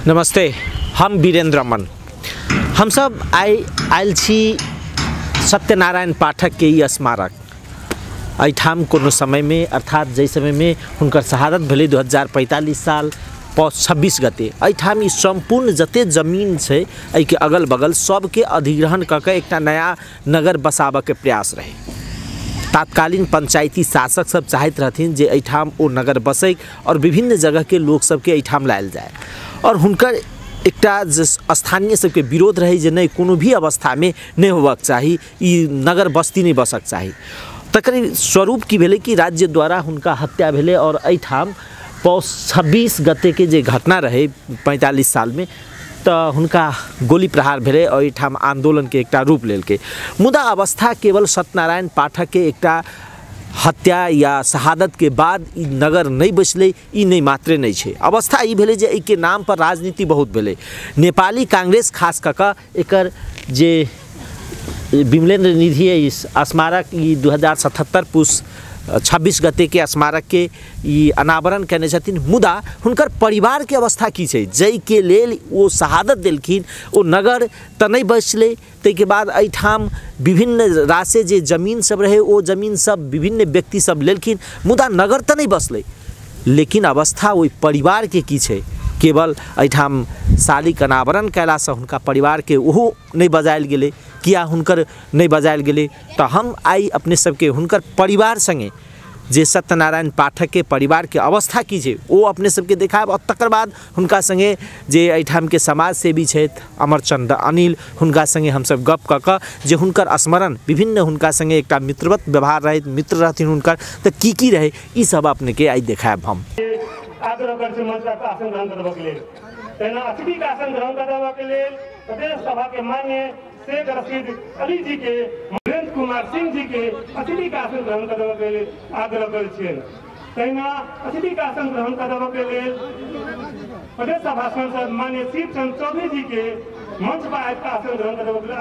नमस्ते, हम वीरेंद्र अमन। हम सब आयल छी सत्यनारायण पाठक के ई स्मारक। एहिठाम कोनो समयमे, अर्थात जाहि समयमे हुनकर शहादत भेलै 2045 साल पौष 26 गते, एहिठाम ई सम्पूर्ण जते जमीन छै एहिके अगल बगल सबके अधिग्रहण कऽ के एकटा नया नगर बसाबऽके प्रयास रहे। तात्कालीन पंचायती शासक सब चाहैत रहथिन जे एहिठाम ओ नगर बसै और विभिन्न जगहके लोक सबके एहिठाम लायल जाय। और हुनकर एकटा स्थानीय सबके विरोध रहे जे नहीं, कोनो भी अवस्थामे नहीं होबाक चाही, ई नगर बस्ती नहीं बसक चाही। तकर स्वरूप की भेलै कि राज्य द्वारा हुनका हत्या भेलै और एहिठाम पौष 26 गते के जे घटना रहे 45 सालमे, तऽ हुनका गोली प्रहार भेलै और एहिठाम आंदोलनके एकटा रूप लेलकै। मुदा अवस्था केवल सत्यनारायण पाठक के एकटा हत्या या शहादत के बाद ई नगर नहीं बचलै, ई नहीं मात्रे नहीं छै। अवस्था ई भेलै जे एहिके नाम पर राजनीति बहुत भेलै। नेपाली कांग्रेस खास कऽ कऽ एकर जे विमलेन्द्र निधि इस स्मारक ई 2077 पुस 26 गते के स्मारक के ई अनावरण केने छथिन। मुदा हुनकर परिवार के अवस्था की छै, जाहिके लेल ओ शहादत देलखिन, ओ नगर तऽ नहि बचलै। ताहिके बाद एहिठाम विभिन्न राशि जे जमीन सब रहे ओ जमीन सब विभिन्न व्यक्ति सब लेलखिन, मुदा नगर तऽ नहि बसलै। लेकिन अवस्था ओहि परिवार के की छै, केवल एहिठाम शालिक अनावरण कयलासँ हुनका परिवारके ओहो नहि बजायल गेलै। किया हुनकर नहि बजायल गेलै? तऽ हम आइ अपने सबके हुनकर परिवार सङ्गे जे सत्यनारायण पाठकके परिवारके अवस्था की छै ओ अपने सबके देखायब। और तकर बाद हुनका सङ्गे जे एहिठामके समाजसेवी छथि अमरचंद अनिल, हुनका सङ्गे हमसब गप कऽ कऽ जे हुनकर स्मरण विभिन्न हुनका सङ्गे एकटा मित्रवत व्यवहार रहै, मित्र रहथिन हुनकर, तऽ की की रहै ई सब अपनेके आइ देखायब। हम आग्रह करै छी मंच पर आसन ग्रहण करबाक लेल। तहिना अतिथिके आसन ग्रहण करबाक लेल प्रदेश सभा के मान्य शेख रशीद अली जी के, महेंद्र कुमार सिंह जी के अतिथि के आसन ग्रहण करबाक लेल आग्रह करै छियनि। तहिना अतिथि के आसन ग्रहण करबाक लेल प्रदेश सभा सांसद मान्य शिवचंद्र चौधरी जी के मंच पर आबि कऽ आसन ग्रहण करबाक लेल।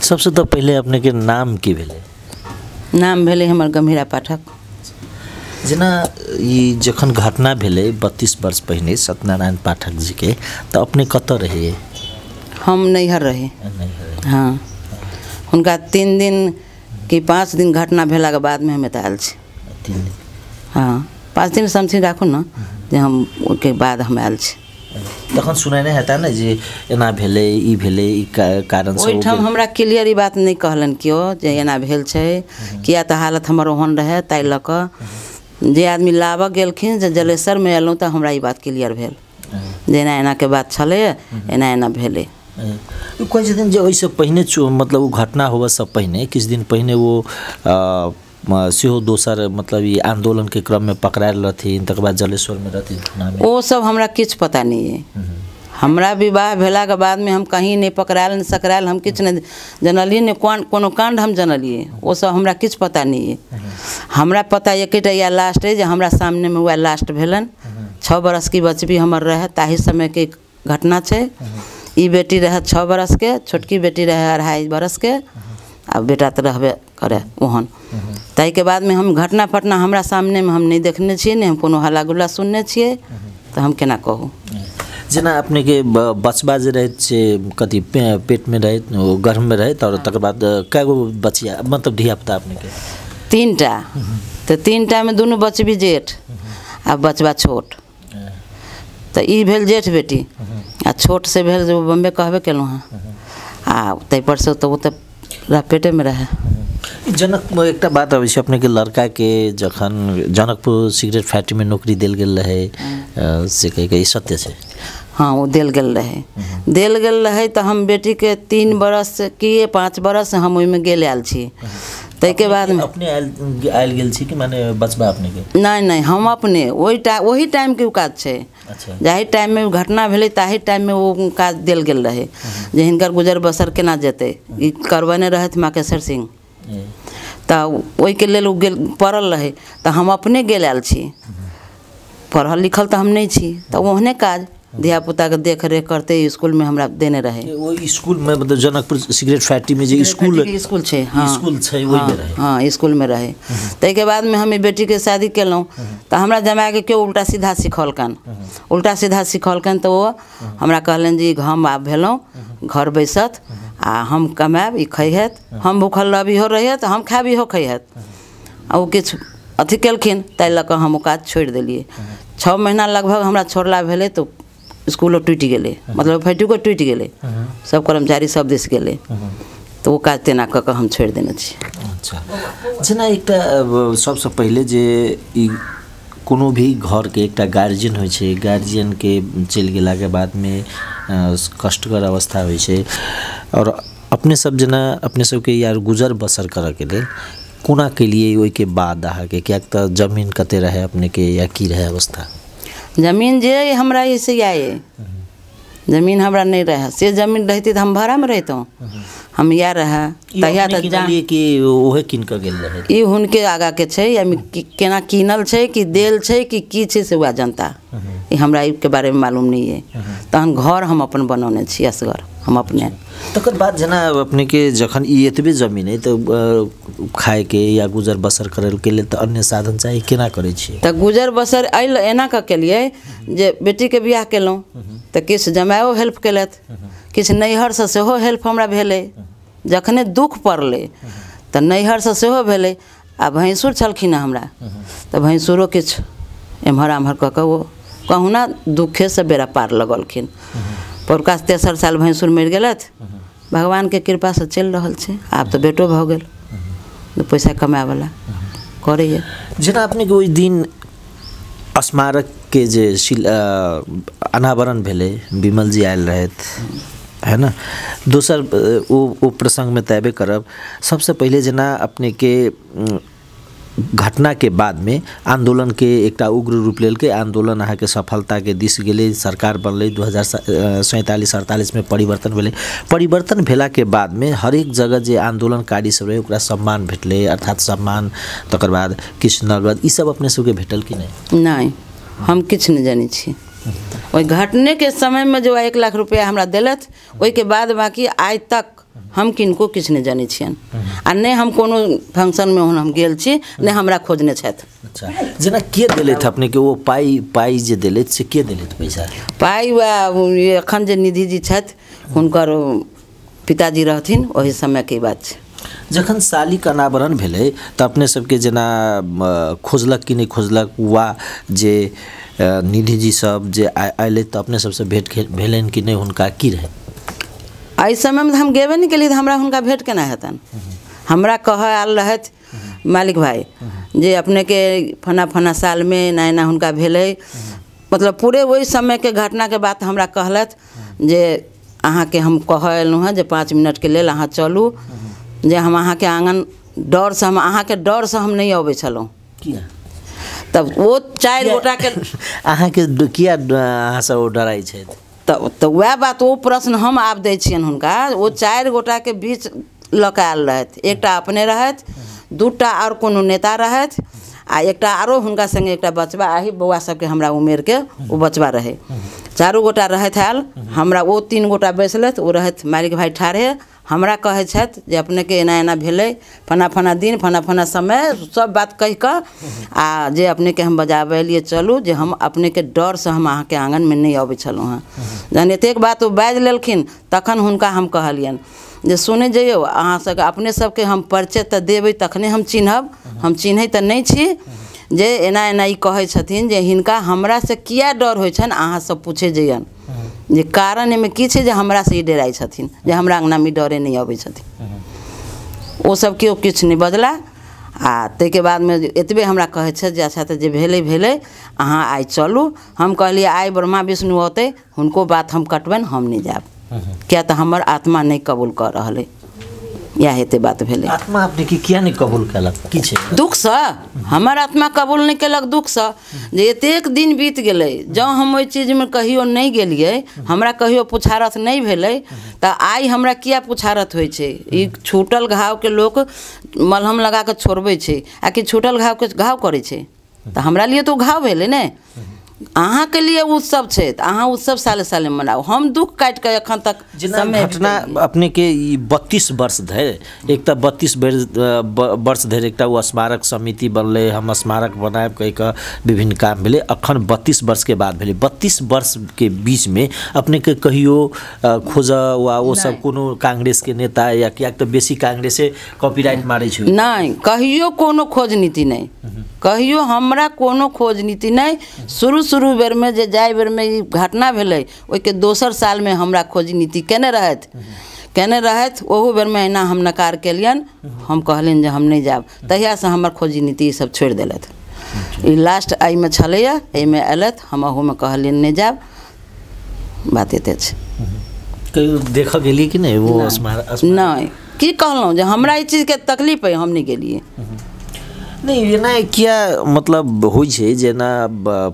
सबसे तो पहले अपने के नाम की भेलै? नाम भेलै हमर गंभीरा पाठक। जेना ई जखन घटना भेलै 32 वर्ष पहिने सत्यनारायण पाठक जी के, तऽ अपने कतऽ रहियै? हम नैहर रही। हाँ, हुनका 3 दिन कि 5 दिन घटना भेलाके बादमे हम एतऽ आयल छी। 3 दिन? हाँ, 5 दिन समथिंग राखू ने जे हम ओहिके बाद हम आयल छी। तखन सुनाइ नहि हेता ने जे एना भेलै, ई भेलै, ई कारण से? ओहिठाम हमरा क्लियर ई बात नहि कहलनि केओ जे एना भेल छै, किया तऽ हालत हमर ओहन रहै, ताहि लऽ कऽ जे आदमी लाबऽ गेलखिन जे जलेसरमे एलहुँ तऽ हमरा ई बात क्लियर भेल जे एना एनाके बात छलै, एना एना भेलै। कहै छथिन जे ओहिसँ पहिने, मतलब ओ घटना होबऽसँ पहिने किछु दिन पहिने ओ सेहो दोसर मतलब ई आंदोलन के क्रम में पकड़ायल रहथिन, तकर बाद जलेश्वर में रहथिन। ओ सब हमरा किछु पता नहीं है। हमरा विवाह भेलाके बादमे हम कहीं नहीं पकड़ायल नहीं सकरायल, हम किछु नहीं जनलियै, ने कोनो कांड हम जनलियै, ओ सब हमरा किछु पता नहीं है। हमरा पता एकेटा इएह लास्ट है जे हमरा सामनेमे वएह लास्ट भेलनि। 6 बरस की बचबी हमर रहै ताहि समयके घटना छै। ई बेटी रहै 6 बरस के, छोटकी बेटी रहै 2.5 बरस के, आ बेटा तऽ रहबे करे ओहन। ताहिके बादमे हम घटना फटना हमरा सामनेमे हम नहि देखने छियै, नहि हम कोनो हल्ला गुल्ला सुनने छियै, तऽ हम केना कहू। जेना अपनेके बचबा जे रहैत से कथी पेटमे रहैत, गर्भमे रहैत, और तकर बाद कए गो बचिया मतलब धियापुता अपनेके? 3टा। तऽ 3टामे दुनू बचबी जेठ आ बचबा छोट। तऽ ई भेल जेठ बेटी आ छोट से भेल जे बम्बे कहबे केलहुँ हँ, आ ताहिपर से तऽ ओ तऽ पेटेमे रहै। जनक एकटा बात अबै छै, अपनेके लड़काके जखन जनकपुर सिगरेट फैक्ट्रीमे नौकरी देल गेल रहै से कहि कऽ, ई सत्य छै? हाँ, ओ देल गेल रहै, देल गेल रहै। तऽ हम बेटीके 3 बरस कि 5 बरस हम ओहिमे गेल आयल छी। ताहिके बादमे अपने आयल गेल छी कि माने बचबा अपनेके? नहि नहि, हम अपने ओहि टाइमके ओ काज छै। अच्छा। जाहि टाइममे ओ घटना भेलै ताहि टाइममे ओ काज देल गेल रहै जे हिनकर गुजर बसर केना जेतै। ई करबेने रहथि माकेश्वर सिंह, तऽ ओहिके लेल ओ गेल पड़ल रहै। तऽ हम अपने गेल आयल छी, पढ़ल लिखल तऽ हम नहि छी, तऽ ओहने काज धियापुताके देखरेख करते इसकुलमे हमरा देने रहै। ओहि इसकुलमे मतलब जनकपुर सिगरेट फैक्ट्रीमे जे इसकुल छै, हाँ इसकुल छै, ओहिमे रहै। हाँ, इसकुलमे रहै। ताहिके बादमे हम ई बेटीके शादी केलहुँ तऽ हमरा जमायके केओ उल्टा सीधा सिखौलकनि, उल्टा सीधा सिखौलकनि। तऽ ओ हमरा कहलनि जे हम आब भेलहुँ घर बैसत आ हम कमायब, ई खैहत, हम भूखल रहब इहो रहत, हम खायब इहो खैहत। आ ओ किछु अथी केलखिन, ताहि लऽ कऽ हम ओ काज छोड़ि देलियै। 6 महीना लगभग हमरा छोड़ला भेलै तऽ इसकुलो टूटि गेलै, मतलब फैक्ट्रियो टूटि गेलै, सब कर्मचारी सब दिस गेलै। तऽ ओ काज तेना कऽ कऽ हम छोड़ि देने छी। अच्छा, जेना एकटा सबसँ पहिले जे ई कोनो भी घरके एकटा गार्जियन होइ छै, गार्जियनके चलि गेलाके बादमे कष्टकर अवस्था होइ छै, आओर अपने सब जेना अपने सबके यार गुजर बसर करऽके लेल कोना केलियै ओहिके बाद अहाँके? किएक तऽ जमीन कते रहै अपनेके या की रहै अवस्था? जमीन जे हमरा ऐसे आए, जमीन हमरा नहि रहै। से जमीन रहितै तऽ हम भाड़ामे रहितहुँ, हम इएह रहए तहिया तऽ किनलियै कि ओहे कीन कऽ गेल रहै? ई हुनके आगाँके छै, या केना कीनल छै कि देल छै कि की छै से वएह जनता, ई हमरा एहिके बारेमे मालूम नहि अइ। तहन घर हम अपन बनौने छी असगर हम अपने। तकर बाद जेना अपनेके जखन ई एतबे जमीन अइ तऽ खायके या गुजर बसर करैके लेल तऽ अन्य साधन चाही, केना करै छियै? तऽ गुजर बसर एहि एना कऽ केलियै जे बेटीके बियाह केलहुँ तऽ किछु जमायो हेल्प केलथि, किछु नैहरसँ सेहो हेल्प हमरा भेलै। जखने दुःख पड़लै तऽ नैहरसँ सेहो भेलै। आ भैंसुर छलखिन हँ हमरा, तऽ भैंसुरो किछु एम्हर आम्हर कऽ कऽ ओ कहुना दुःखेसँ बेड़ा पार लगलखिन। पौरका तेसर साल भैंसुर मरि गेलथि, भगवानके कृपासँ चलि रहल छै। आब तऽ बेटो भऽ गेल, पैसा कमायवला करैए। जेना अपनेके ओहि दिन स्मारकके जे अनावरण भेलै, विमल जी आयल रहथि है ना, दोसर ओ प्रसङ्गमे तऽ अयबे करब। सबसँ पहिले जेना अपनेके घटनाके बादमे आन्दोलनके एकटा उग्र रूप लेलकै, आन्दोलन अहाँके सफलताके दिस गेलै, सरकार बनलै, 2047-48 में परिवर्तन भेलै। परिवर्तन भेलाके बादमे हरेक जगह जे आन्दोलनकारी सब रहै ओकरा सम्मान भेटलै, अर्थात सम्मान, तकर बाद किछु नगद, ई सब अपने सबके भेटल कि नहि? नहि, हम किछु नहि जानै छी। ओहि घटनेके समयमे जे 1 लाख रुपया हमरा देलथि, ओहिके बाद बाँकी आइ तक हम किनको किछु नहि जानै छियनि, आ नहि हम कोनो फंक्शनमे ओहन हम गेल छी, नहि हमरा खोजने छथि। अच्छा, जेना के देलथि अपनेके ओ पाइ? पाइ जे देलथि से के देलथि पैसा? पाइ वएह एखन जे निधि जी छथि हुनकर पिताजी रहथिन, ओहि समयके बात छै। जखन शालिक अनावरण भेलै तऽ अपने सबके जेना खोजलक कि नहि खोजलक, वा जे निधि जी सब जे अयलै तऽ अपने सबसँ भेट भेलनि कि नहि, हुनका की रहै? एहि समयमे तऽ हम गेबे नहि केलियै तऽ हमरा हुनका भेँट केना हेतनि? हमरा कहऽ आयल रहथि मालिक भाइ जे अपनेके फना फना सालमे एना एना हुनका भेलै, मतलब पूरे ओहि समयके घटनाके बात हमरा कहलथि जे अहाँके हम कहऽ एलहुँ हँ जे 5 मिनटके लेल अहाँ चलू, जे हम अहाँके आँगन डरसँ, हम अहाँके डरसँ हम नहि अबै छलहुँ। किया? तब ओ 4 गोटाके अहाँके किया अहाँसँ ओ डराइ छथि? तऽ वएह बात, ओ प्रश्न हम आब दै छियनि हुनका। ओ 4 गोटाके बीच लऽ कऽ आयल रहथि, एकटा अपने रहथि, 2टा आओर कोनो नेता रहथि, आ एकटा आरो हुनका सङ्गे एकटा बचबा, आही बौआ सबके हमरा उमेरके ओ बचबा रहै। 4 गोटा रहथि आयल हमरा, ओ 3 गोटा बैसलथि, ओ रहथि मालिक भाइ ठाढ़े। हमरा कहै छथि जे अपनेके एना एना भेलै, फना फना दिन फना फना समय, सब बात कहि कऽ आ जे अपनेके हम बजाबै एलियै चलू, जे हम अपनेके डरसँ हम अहाँके आँगनमे नहि अबै छलहुँ हँ। जहन एतेक बात ओ बाजि लेलखिन तखन हुनका हम कहलियनि जे सुनै जइयौ, अहाँ सबके अपने सबके हम परिचय तऽ देबै तखने हम चिन्हब, हम चिन्है तऽ नहि छी, जे एना एना ई कहै छथिन जे हिनका हमरासँ किया डर होइ छनि, अहाँ सब पूछै जइयनि जे कारण एहिमे की छै जे हमरासँ ई डराइ छथिन, जे हमरा अङ्गनामे डरे नहि अबै छथिन। ओ सब केओ किछु नहि बजला। आ ताहिके बादमे एतबे हमरा कहै छै जे अच्छा तऽ जे भेलै भेलै, अहाँ आइ चलू। हम कहलियै आइ ब्रह्मा विष्णु औतै हुनको बात हम कटबनि, हम नहि जायब, किया तऽ हमर आत्मा नहि कबूल कऽ रहल अइ। इएह एते बात भेलै। आत्मा अपने के किया नहि कबूल केलक, की छै? दुखसँ हमर आत्मा कबूल नहि केलक, दुखसँ जे एतेक दिन बीत गेलै, जँ हम ओहि चीजमे कहियो नहि गेलियै, हमरा कहियो पुछारत नहि भेलै, तऽ आइ हमरा किया पुछारत होइ छै? ई छूटल घावके लोक मलहम लगा कऽ छोड़बै छै, आ कि छूटल घावके घाव करै छै? तऽ हमरा लिए तऽ ओ घाव भेलै ने। अहाँके लिए उत्सव छै तऽ अहाँ उत्सव साले साले मनाउ, हम दुख काटि कऽ एखन तक जेना घटना अपने के ई 32 वर्ष धरि, एक तऽ 32 वर्ष धरि एकटा ओ स्मारक समिति बनलै, हम स्मारक बनायब कहि कऽ विभिन्न काम भेलै। अखन 32 वर्षके बाद भेलै। 32 वर्षके बीचमे अपनेके कहियो खोज वा ओ सब कोनो कांग्रेसके नेता या किएक तऽ बेसी कांग्रेसे कॉपीराइट मारै छै? नहि, कहियो कोनो खोज नीति नहि, कहियो हमरा कोनो खोज नीति नहि। शुरू शुरू बेरमे जे जाहि बेरमे ई घटना भेलै ओहिके दोसर सालमे हमरा खोज नीति केने रहथि, ओहू बेरमे एना हम नकार केलियनि, हम कहलियनि जे हम नहि जायब। तहियासँ हमर खोजी नीति ई सब छोड़ि देलथि। ई लास्ट एहिमे छलैए, एहिमे अयलथि, हम ओहूमे कहलियनि नहि जायब। बात एते छै। कहियो देखऽ गेलियै कि नहि ओ स्मारक? नहि, की कहलहुँ जे हमरा ई चीजके तकलीफ अइ, हम नहि गेलियै। नहि, एना किया मतलब होइ छै? जेना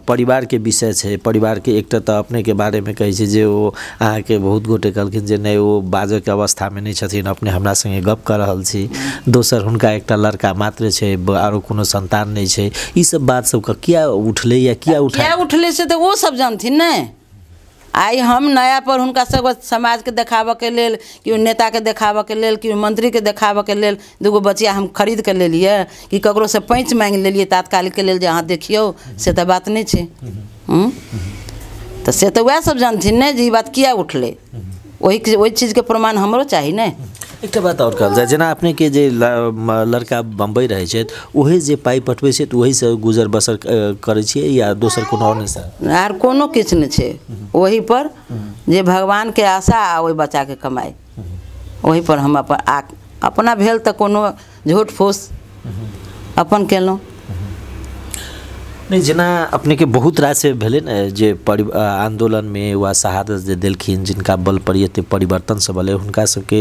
परिवारके विषय छै, परिवारके एकटा तऽ अपनेके बारेमे कहै छै जे ओ अहाँके बहुत गोटे कहलखिन जे नहि ओ बाजऽके अवस्थामे नहि छथिन, अपने हमरा सङ्गे गप कऽ रहल छी। दोसर हुनका एकटा लड़का मात्र छै, आरो कोनो सन्तान नहि छै। ई सब बात सबके किया उठलै या किया उठलै से तऽ ओ सब जानथिन ने। आइ हम नया पर हुनका सब समाजके देखाबऽके लेल, कि नेताके देखाबऽके लेल, कि मंत्रीके देखाबऽके लेल दूगो बचिया हम खरीद के लेलियै, कि ककरोसँ पैंच मांगि लेलियै तात्कालिकके लेल जे अहाँ देखियौ, से तऽ बात नहि छै। तऽ से तऽ वएह सब जानथिन ने जे ई बात किया उठलै। ओहि चीजके प्रमाण हमरो चाही ने। एकटा बात आओर कहल जाय, जेना अपनेके जे लड़का बम्बई रहै छथि, ओहे जे पाइ पठबै छथि ओहीसँ गुजर बसर करै छियै या दोसर कोनो आओर नहि? सर आर कोनो किछु नहि छै, ओही पर जे भगवानके आशा आ ओहि बच्चाके कमाइ, ओही पर हम अपन अपना भेल तऽ कोनो झूठ फूस अपन केलहुँ नहि। जेना अपनेके बहुत रास भेलै ने जे आन्दोलनमे वा शहादत जे देलखिन, जिनका बल पर एते परिवर्तन सब भेलै, हुनका सबके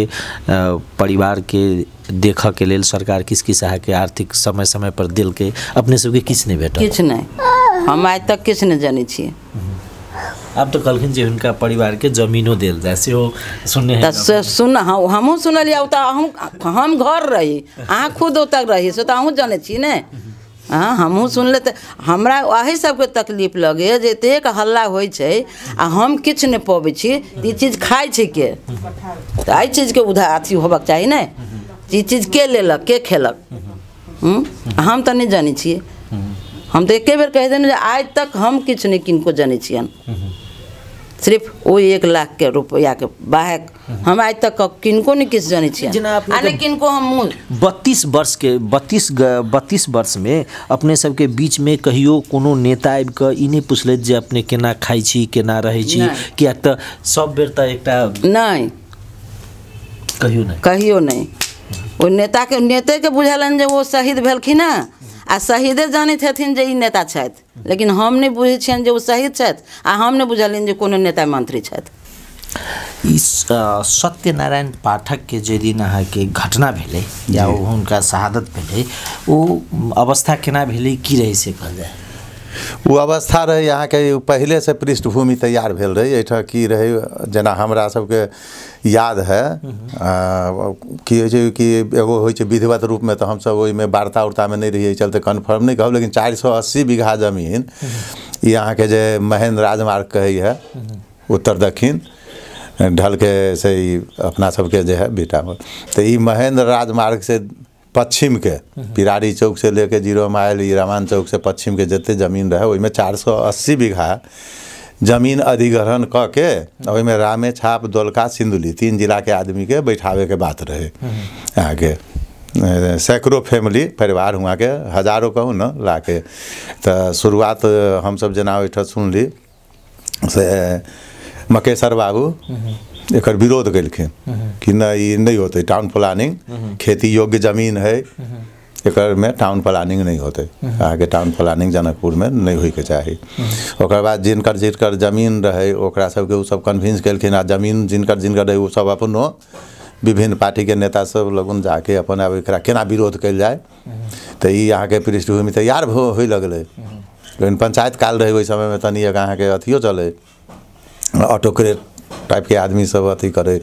परिवारके देखऽके लेल सरकार किछु किछु अहाँके आर्थिक समय समय पर देलकै, अपने सबके किछु नहि भेटल? किछु नहि, हम आइ तक किछु नहि जनै छियै। आब तऽ कहलखिन जे हुनका परिवारके जमीनो देल जाय, सेहो सुनने तऽ से सुन, हमहूँ सुनलियै। ओतऽ हम घर रही, अहाँ खुद ओतऽ रही, से तऽ अहूँ जनै छी ने। हँ, हमहूँ सुनले। तऽ हमरा एहि सबके तकलीफ लगैए जे एतेक हल्ला होइ छै आ हम किछु नहि पबै छी, ई चीज खाइ छै के? तऽ एहि चीजके उधार अथी होबक चाही ने, ई चीज के लेलक, के खेलक? हम तऽ नहि जनै छियै। हम तऽ एके बेर कहि देलहुँ जे आइ तक हम किछु नहि किनको जनै छियनि, सिर्फ ओ 1 लाख के रुपैआके बाहक हम आइ तक किनको नहि किछु जनै छियनि, आ नहि किनको हम मुँह। 32 वर्ष के 32 वर्षमे अपने सबके बीचमे कहियो कोनो नेता आबि कऽ ई नहि पुछलथि जे अपने केना खाइ छी, केना रहै छी? किएक तऽ सब बेर तऽ एकटा नहि, कहियो नहि, कहियो नहि। ओ नेताके नेतेके बुझलनि जे ओ शहीद भेलखिन हँ, आ शहीदे जानैत हेथिन जे ई नेता छथि, लेकिन हम नहि बुझै छियनि जे ओ शहीद छथि, आ हम नहि बुझलियनि जे कोनो नेता मंत्री छथि। ई सत्यनारायण पाठकके जे दिन अहाँके घटना भेलै या हुनका शहादत भेलै, ओ अवस्था केना भेलै, की रहै से कहल जाय? ओ अवस्था रहै अहाँके पहिलेसँ पृष्ठभूमि तैयार भेल रहै। एहिठाम की रहै, जेना हमरा सबके याद है की होइ छै कि एगो होइ छै विधिवत रूपमे, तऽ हमसब ओहिमे वार्ता उर्तामे नहि रहियै, चलते कन्फर्म नहि कहब, लेकिन 480 बीघा जमीन ई अहाँके जे महेंद्र राजमार्ग कहै है उत्तर दक्षिण ढलके से ई अपना सबके जे है बीटामे, तऽ ई महेंद्र राजमार्ग से पश्चिम के पिरारी चौक से लेके 0 माइल ई रामान चौक से पश्चिम के जते जमीन रहे ओहिमे 480 बीघा जमीन अधिग्रहण कऽ के ओहिमे रामे छाप दोलका सिंधुली 3 जिला के आदमी के बैठावे के बात रहे। अहाँके सैकड़ों फैमिली परिवार हुआ के हजारों कहू न लाके। तऽ शुरुआत हमसब जेना ओहिठाम सुनली से मकेशर बाबू एकर विरोध केलखिन कि नहि ई नहि होतै टाउन प्लानिंग, खेती योग्य जमीन है एकर में टाउन प्लानिंग नहीं होतै, अहाँके टाउन प्लानिंग जनकपुरमे नहि होइके चाही। ओकर बाद जिनकर जिनकर जमीन रहै ओकरा सबके ओ सब कन्विंस केलखिन आ जमीन जिनकर जिनकर रहै ओ सब अपनो विभिन्न पार्टीके नेता सब लगन जाके अपन आब एकरा केना विरोध कयल जाय, तऽ ई अहाँके पृष्ठभूमि तैयार होइ लगलै। लेकिन पंचायत काल रहै ओहि समयमे तनी एक अहाँके अथियो चलै, ऑटोक्रेट टाइपके आदमी सब अथी करै,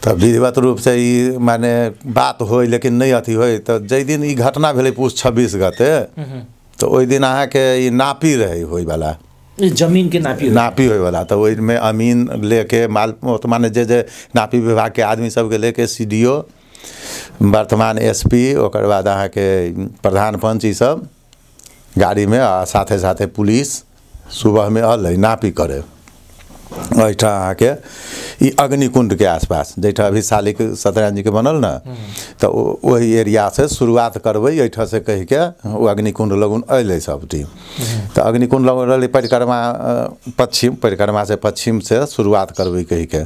तब विधिवत रूपसँ ई माने बात होइ लेकिन नहि अथी होइ। तऽ जाहि दिन ई घटना भेलै पूस 26 गते, तऽ ओहि दिन अहाँके ई नापी रहै होइवला, जमीन के नापी नापी होइवला। तऽ ओहिमे अमीन लेके माल माने जे जे नापी विभागके आदमी सबके लेके CDO, वर्तमान SP, ओकर बाद अहाँके प्रधान पंच, ई सब गाड़ीमे आ साथे साथे पुलिस सुबहमे अलै नापी करे। एहिठाम अहाँके ई अग्निकुंडके आसपास जाहिठाम अभी शालिक सत्यनारायण जीके बनल ने, तऽ ओहि एरियासँ शुरुआत करबै एहिठामसँ कहिके ओ अग्निकुंड लगन अयलै सब टीम। तऽ अग्निकुंड लगन रहलै परिक्रमा पश्चिम, परिक्रमासँ पश्चिमसँ शुरुआत करबै कहिके।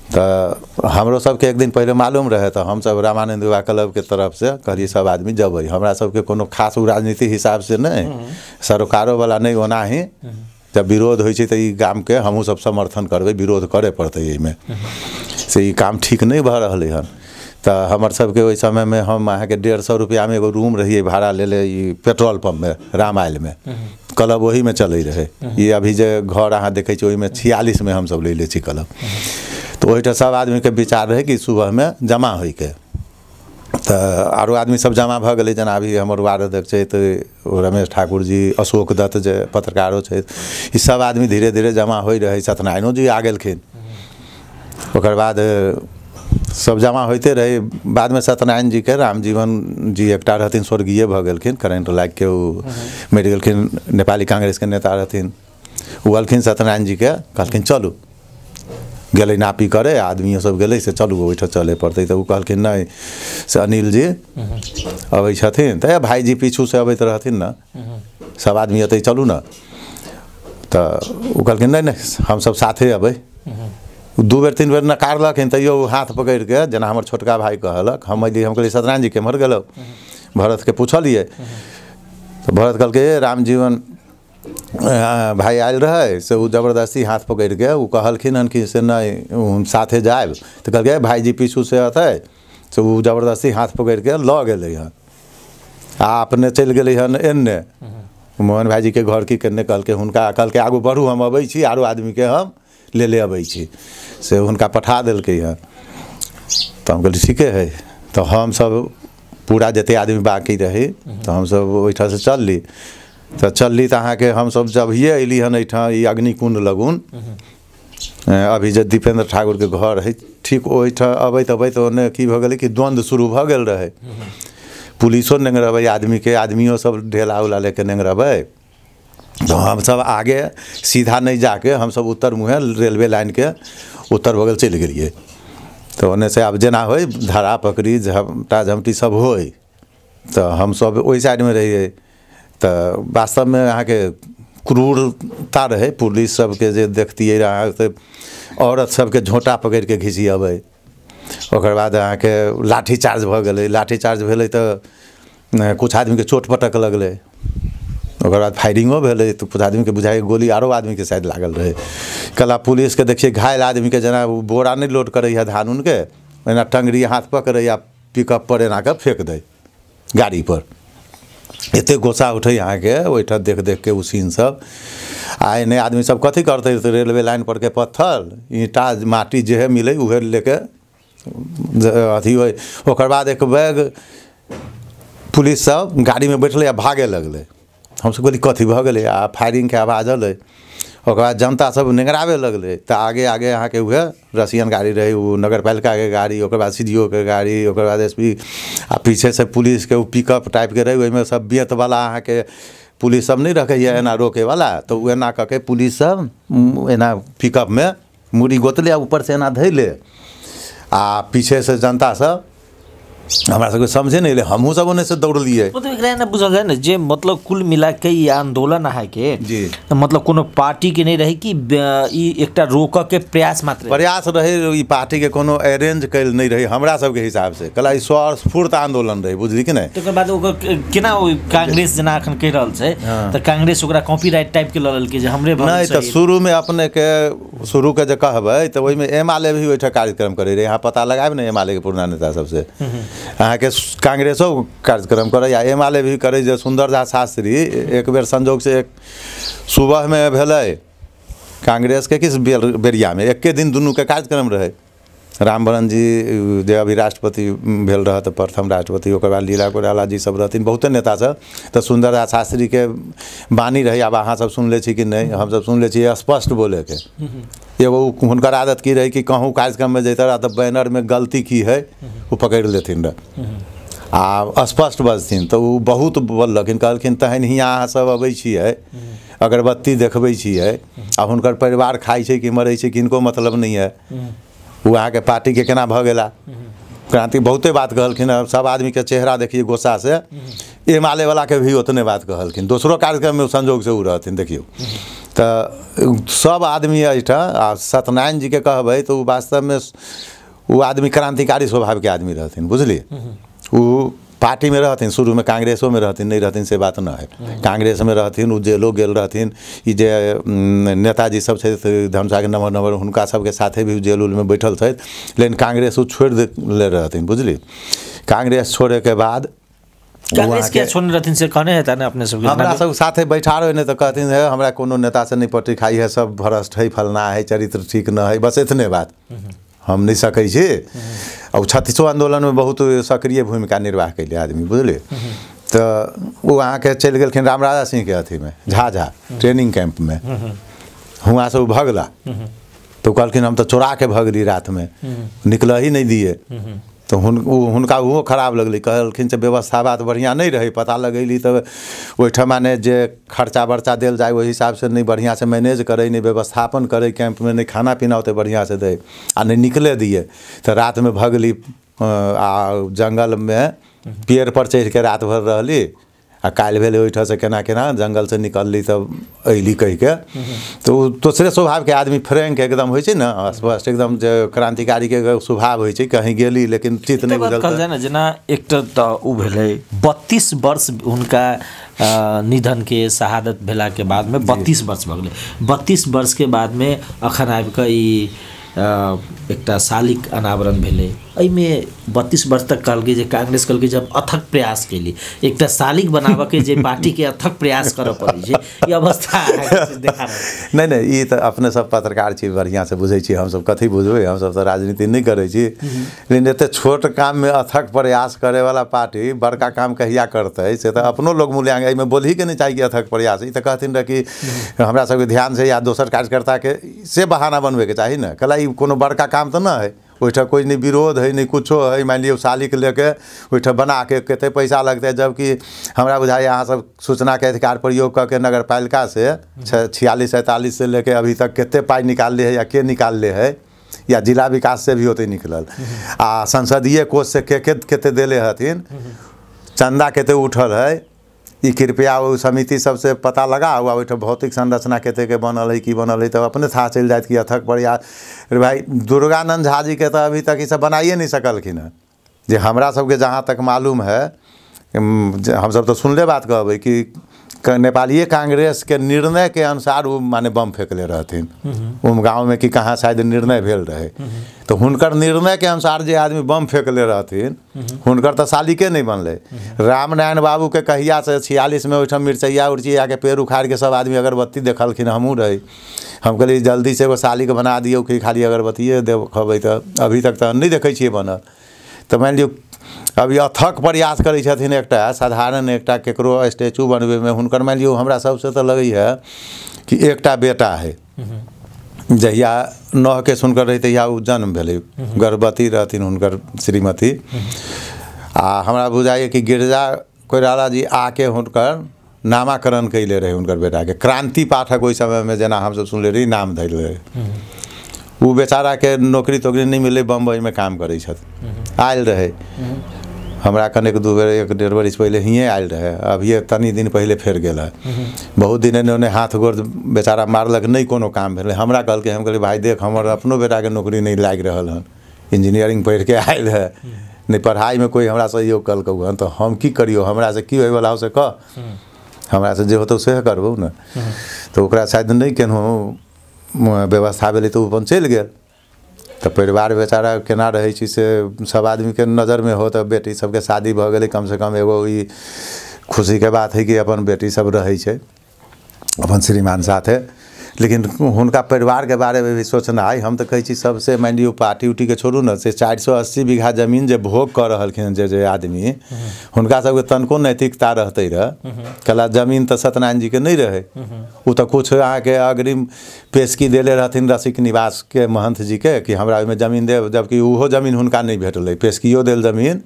तऽ हमरो सबके एक दिन पहिले मालूम रहै, तऽ हमसब रामानंद युवा क्लबके तरफसँ कहलियै सब आदमी जबै, हमरा सबके कोनो खास राजनीति हिसाबसँ नहि, सरोकारोवला नहि, ओनाही जब विरोध होइ छै तऽ ई गामके हमहूँ सब समर्थन करबै, विरोध करे पड़तै एहिमे, से ई काम ठीक नहि भऽ रहलै हन। तऽ हमर सबके ओहि समयमे हम अहाँके 150 रुपैआमे एगो रूम रहियै भाड़ा लेले ई पेट्रोल पम्पमे रामायणमे, क्लब ओहीमे चलै रहै। ई अभी जे घर अहाँ देखै छी ओहिमे 46मे हमसब ले लै छी क्लब। तऽ ओहिठाम सब आदमीके विचार रहै कि सुबहमे जमा होइके, तऽ आरो आदमी सब जमा भऽ गेलै, जेना अभी हमर वार्ड अध्यक्ष छथि रमेश ठाकुर जी, अशोक दत्त जे पत्रकारो छथि, ई सब आदमी धीरे धीरे जमा होइ रहै। सत्यनारायणो जी आ गेलखिन, ओकर बाद सब जमा होइते रहै। बादमे सत्यनारायण जीके रामजीवन जी एकटा रहथिन, स्वर्गीय भऽ गेलखिन, करेंट लागिके ओ मरि गेलखिन, नेपाली कांग्रेसके नेता रहथिन। ओ अलखिन सत्यनारायण जीके, कहलखिन चलू, गेलै नापी करे, आदमियो सब गेलै से चलू ओहिठाम चले पड़तै। तऽ ओ कहलखिन नहि, से अनिल जी अबै छथिन, तऽ भाइजी पीछूसँ अबैत रहथिन ने, सब आदमी अतै चलू ने। तऽ ओ कहलखिन नहि नहि हमसब साथे अबै। 2 बेर 3 बेर नकारलखिन, तैयो ओ हाथ पकड़िके, जेना हमर छोटका भाइ कहलक, हम अयली, हम कहलियै सत्यनारायण जी केम्हर गेलौ, भरतके पुछलियै, तऽ भरत कहलकै रामजीवन भाइ आयल रहै, से ओ जबरदस्ती हाथ पकड़िके ओ कहलखिन हन कि से नहि हम साथे जायब। तऽ कहलकै भाइजी पीछूसँ अतै, से ओ जबरदस्ती हाथ पकड़िके लऽ गेलै हन आ अपने चलि गेलै हन एन्ने मोहन भाइजीके घर की केने। कहलकै हुनका, कहलकै आगू बढ़ू हम अबै छी, आरो आदमीके हम ले ले अबै छी, से हुनका पठा देलकै हन। तऽ हम कहलियै ठीके है। तऽ हमसब पूरा जते आदमी बाकी रही तऽ हमसब ओहिठामसँ चलली। तऽ चलली तऽ अहाँके हमसब जभिए अयली हन एहिठाम ई अग्निकुंड लगुन, अभी जे दीपेंद्र ठाकुरके घर है, ठीक ओहिठाम अबैत अबैत ओन्ने की भऽ गेलै कि द्वन्द्व शुरू भऽ गेल रहै। पुलिसो नेंगरबै आदमीके, आदमियो सब ढेला उला लेके नेंगरबै। तऽ हमसब आगे सीधा नहि जाके हमसब उत्तर मुँहे रेलवे लाइनके उत्तर बगल चलि गेलियै। तऽ ओन्नेसँ आब जेना होइ धरा पकड़ी झमटा झमटी सब होइ, तऽ हमसब ओहि साइडमे रहियै। तऽ वास्तवमे अहाँके क्रूरता रहै पुलिस सबके, जे देखतियै अहाँ तऽ औरत सबके झोँटा पकड़िके घिचियबै। ओकर बाद अहाँके लाठी चार्ज भऽ गेलै, लाठी चार्ज भेलै तऽ कुछ आदमीके चोट पटक लगलै, ओकर बाद फायरिंगो भेलै, तऽ कुछ आदमीके बुझाइ गोली आरो आदमीके शायद लागल रहै। कला पुलिसके देखियै घायल आदमीके जेना बोरा नहि लोड करैए धान उनके, ओहिना टङ्गरी हाथ पकड़ै आ पिकअप पर एना कऽ फेक दै गाड़ीपर। एते गुस्सा उठै अहाँके ओहिठाम देख देखके ओ सीन सब। आ एन्ने आदमी सब कथी करतै, तऽ रेलवे लाइन परके पत्थर ईंटा माटी जेहे मिलै उहे लेके अथी होइ। ओकर बाद एक बैग पुलिस सब गाड़ीमे बैठलै आ भागे लगलै। हमसब कहलियै कथी भऽ गेलै, आ फायरिंगके आवाज अलै। ओकर बाद जनता सब नेंगराबे लगलै, तऽ आगे आगे अहाँके उहे रसियन गाड़ी रहै, ओ नगरपालिकाके गाड़ी, ओकर बाद CDO के गाड़ी, ओकर बाद SP, आ पीछेसँ पुलिसके ओ पिकअप टाइपके रहै, ओहिमे सब बेंतवला अहाँके पुलिस सब नहि रखैए एना रोकेवला, तऽ ओ एना कऽ के पुलिस सब एना पिकअपमे मूड़ी गोतले आ ऊपरसँ एना धैले, आ पीछेसँ जनता सब हमरा सबके समझे नहि एलै, हमहूँ सब ओन्नेसँ दौड़लियै। मतलब एकरा एना बुझल जाय ने जे मतलब कुल मिला के ई आंदोलन अहाँके जी मतलब कोनो पार्टी के नहि रहै कि ई एकटा रोकऽ के प्रयास मात्र प्रयास रहै, ई पार्टीके कोनो अरेंज कयल नहि रहै हमरा सबके हिसाबसँ। कला ई स्वस्फूर्त आंदोलन रहै, बुझली कि नहि। तकर बाद ओकर केना कांग्रेस जेना एखन कहि रहल छै तऽ कांग्रेस ओकरा कॉपीराइट टाइपके लऽ लेलकै जे हमरे नहि। तऽ शुरूमे अपनेके शुरूके जे कहबै तऽ ओहिमे एम आर ए भी ओहिठाम कार्यक्रम करै रहै। अहाँ पता लगायब ने एम आर ए के पुरना नेता सबसँ, अहाँके कांग्रेसो कार्यक्रम करै या एम आर ए भी करै। जे सुन्दर झा शास्त्री एक बेर संजोगसँ एक सुबहमे भेलै कांग्रेसके किस बेरियामे, एके दिन दुनूके कार्यक्रम रहै। रामवरण जी जे अभी राष्ट्रपति भेल रहत प्रथम राष्ट्रपति, ओकर बाद लीला कोइराला जी सब रहथिन, बहुते नेता सब। तऽ सुन्दर झा शास्त्रीके बानी रहै, आब अहाँ सब सुनले छी कि नहि, हमसब सुनले छी स्पष्ट बोलेके। एगो हुनकर आदत की रहै कि कहूँ कार्यक्रममे जैते रह तऽ बैनरमे गलती की है ओ पकड़ि लेथिन रह आ स्पष्ट बजथिन। तऽ ओ बहुत बोललखिन, कहलखिन तहन हियाँ अहाँ सब अबै छियै, अगरबत्ती देखबै छियै, आ हुनकर परिवार खाइ छै कि मरै छै किनको मतलब नहि है, ओ अहाँके पार्टीके केना भऽ गेला। क्रांति बहुते बात कहलखिन, सब आदमीके चेहरा देखिए गुस्सासँ। एम आर ए वलाके भी ओतने बात कहलखिन, दोसरो कार्यक्रममे संजोगसँ ओ रहथिन। देखियौ तऽ सब आदमी एहिठाम। आ सत्यनारायण जीके कहबै तऽ ओ वास्तवमे ओ आदमी क्रांतिकारी स्वभावके आदमी रहथिन, बुझलियै। ओ पार्टीमे रहथिन, शुरूमे कांग्रेसोमे रहथिन, नहि रहथिन से बात नहि है, कांग्रेसमे रहथिन, ओ जेलो गेल रहथिन। ई जे नेताजी सब छथि धनुषाके नम्बर नम्बर, हुनका सबके साथे भी जेल उलमे बैठल छथि, लेकिन कांग्रेस ओ छोड़ि देले रहथिन, बुझलियै। कांग्रेस छोड़ैके बाद कांग्रेस के छोड़ने रहथिन से कहने हेता ने अपने सबके, हमरा सब साथे बैठा रहे ने तऽ कहथिन हे हमरा कोनो नेतासँ नहि पट्टी खाइ है, सब भ्रष्ट है, फलना है, चरित्र ठीक न है, बस इतने बात, हम नहि सकै छी। आ ओ छत्तीसो आन्दोलनमे बहुत सक्रिय भूमिका निर्वाह कैले आदमी, बुझलियै। तऽ ओ अहाँके चलि गेलखिन रामराजा सिंहके अथीमे, झाझा ट्रेनिंग कैम्पमे, हुआँसँ ओ भगला। तऽ ओ कहलखिन हम तऽ चोराके भगली रातिमे, निकलऽ ही नहि दिए। तऽ हुनका ओहो खराब लगलै, कहलखिन से व्यवस्था बात बढ़िआँ नहि रहै। पता लगैली तऽ ओहिठमा ने जे खर्चा बर्चा देल जाय ओहि हिसाबसँ नहि बढ़िआँसँ मैनेज करै, नहि व्यवस्थापन करै कैम्पमे, नहि खाना पीना ओतेक बढ़िआँसँ दै आ नहि निकले दिए। तऽ रातिमे भगली आ जङ्गलमे पेड़पर चढ़िके राति भरि रहली आ काल्हि भेलै ओहिठामसँ केना केना जङ्गलसँ निकलली तब अयली कहिके। तऽ ओ दोसरे स्वभावके आदमी, फ्रैंक एकदम होइ छै ने, स्पष्ट एकदम, जे क्रांतिकारीके स्वभाव होइ छै, कहीं गेली लेकिन चित नहि बुझल। कहल जाय ने जेना एकटा तऽ ओ भेलै 32 वर्ष हुनका निधन के शहादत भेलाके बादमे 32 वर्ष भऽ गेलै। 32 वर्षके बादमे अखन आबिकऽ ई एकटा शालिक अनावरण भेलै। एहिमे 32 वर्ष तक कहलकै जे कांग्रेस कहलकै जे हम अथक प्रयास केली, एकटा शालिक बनाबऽके जे पार्टीके अथक प्रयास करऽ पड़ै छै, ई अवस्था देखा रहल। नहि नहि, ई तऽ अपने सब पत्रकार छी, बढ़िआँसँ बुझै छी, हमसब कथी बुझबै, हमसब तऽ राजनीति नहि करै छी। लेकिन एते छोट काममे अथक प्रयास करैवला पार्टी बड़का काम कहिया करतै से तऽ अपनो लोग मूल्यांकन एहिमे बोलहीके नहि चाही कि अथक प्रयास। ई तऽ कहथिन रहए कि हमरा सबके ध्यान से या दोसर कार्यकर्ताके से बहाना बनबैके चाही ने, कहला ई कोनो बड़का काम तऽ नहि है, ओहिठाम कोइ नहि विरोध है, नहि कुछो है। मानि लियौ शालिक लेके ओहिठाम बनाके कतेक पैसा लगतै, जबकि हमरा बुझाइए अहाँ सब सूचनाके अधिकार प्रयोग कऽ के नगरपालिका से 46 47 से लेके अभी तक कतेक पाइ निकालले है या के निकालले है, या जिला विकास से भी ओते निकलल, आ संसदीय कोष से के कते देले हथिन, चंदा कते उठल है, ई कृपया ओ समिति सबसे पता लगाउ। आ ओहिठाम भौतिक संरचना कते के बनल है, की बनल है, तब अपने था चलि जायत कि अथक प्रयास। भाई दुर्गानंद झा जी के तऽ अभी तक ई सब बनाइए नहि सकलखिन हँ, जे हमरा सबके जहाँ तक मालूम है, हमसब तऽ सुनले बात कहबै कि नेपालीय कांग्रेस के निर्णय के अनुसार ओ माने बम फेंकले रहथिन उमगाँवमे कि कहाँ शायद निर्णय भेल रहे। तऽ हुनकर निर्णय के अनुसार जे आदमी बम फेंकले रहथिन हुनकर तऽ शालिके नहि बनलै। रामनारायण बाबूके कहिया से 46 में ओहिठाम मिरचैया उर्चैयाके पेड़ उखाड़ि के सब आदमी अगरबत्ती देखलखिन, हमहूँ रही, हम कहलियै जल्दी से एगो शालिक बना दियौ कि खाली अगरबत्तिए देखबै, तऽ अभी तक तऽ नहि देखै छियै बनल। तऽ मानि लियौ अभी अथक प्रयास करै छथिन एकटा साधारण एकटा केकरो स्टैचू बनबैमे हुनकर, मानि लियौ हमरा सबसे तऽ लगैए कि एकटा बेटा है, जहिया नह केश हुनकर रहै तहिया ओ जन्म भेलै, गर्भवती रहथिन हुनकर श्रीमती। आ हमरा बुझाइए कि गिरिजा कोइराला जी आके हुनकर नामाकरण कैले रहै हुनकर बेटाके, क्रांति पाठक ओहि समयमे जेना हमसब सुनले रही नाम धैले रहै। ओ बेचाराके नौकरी तोकरी नहि मिललै, बम्बईमे काम करै छथि, आयल रहै। हमरा कनेक 2 बेर 1-1.5 बरिस पहिले हियेँ आयल रहे, अभिये तनी दिन पहिले फेर गेल है। बहुत दिन एने ओने हाथ गोड़ बेचारा मारलक, नहि कोनो काम भेलै। हमरा कहलकै, हम कहलियै भाइ देख हमर अपनो बेटाके नौकरी नहि लागि रहल हन, इंजीनियरिंग पढ़िके आयल है, नहि पढ़ाइमे कोइ हमरा सहयोग कलकौ हन, तऽ हम की करियौ, हमरासँ की होइवला हो से कह, हमरासँ जे होतौ सएह करबौ ने। तऽ ओकरा शायद नहि केनहो व्यवस्था भेलै तऽ ओ अपन चलि गेल। तऽ परिवार बेचारा केना रहै छै से सब आदमीके नजरमे हो। तऽ बेटी सबके शादी भऽ गेलै, कमसँ कम एगो ई खुशीके बात है कि अपन बेटी सब रहै छै अपन श्रीमान साथे। लेकिन हुनका परिवारके बारेमे भी सोचनाइ, हम तऽ कहै छी सबसे मानि लियौ पार्टी उटीके छोड़ू ने, से 480 बीघा जमीन जे भोग कऽ रहलखिन जे जे आदमी, हुनका सबके तनिको नैतिकता रहतै रह। कला जमीन तऽ सत्यनारायण जीके नहि रहै, ओ तऽ किछु अहाँके अग्रिम पेशकी देले रहथिन रसिक निवासके महंत जीके कि हमरा ओहिमे जमीन देब, जबकि ओहो जमीन हुनका नहि भेटलै, पेशकियो देल जमीन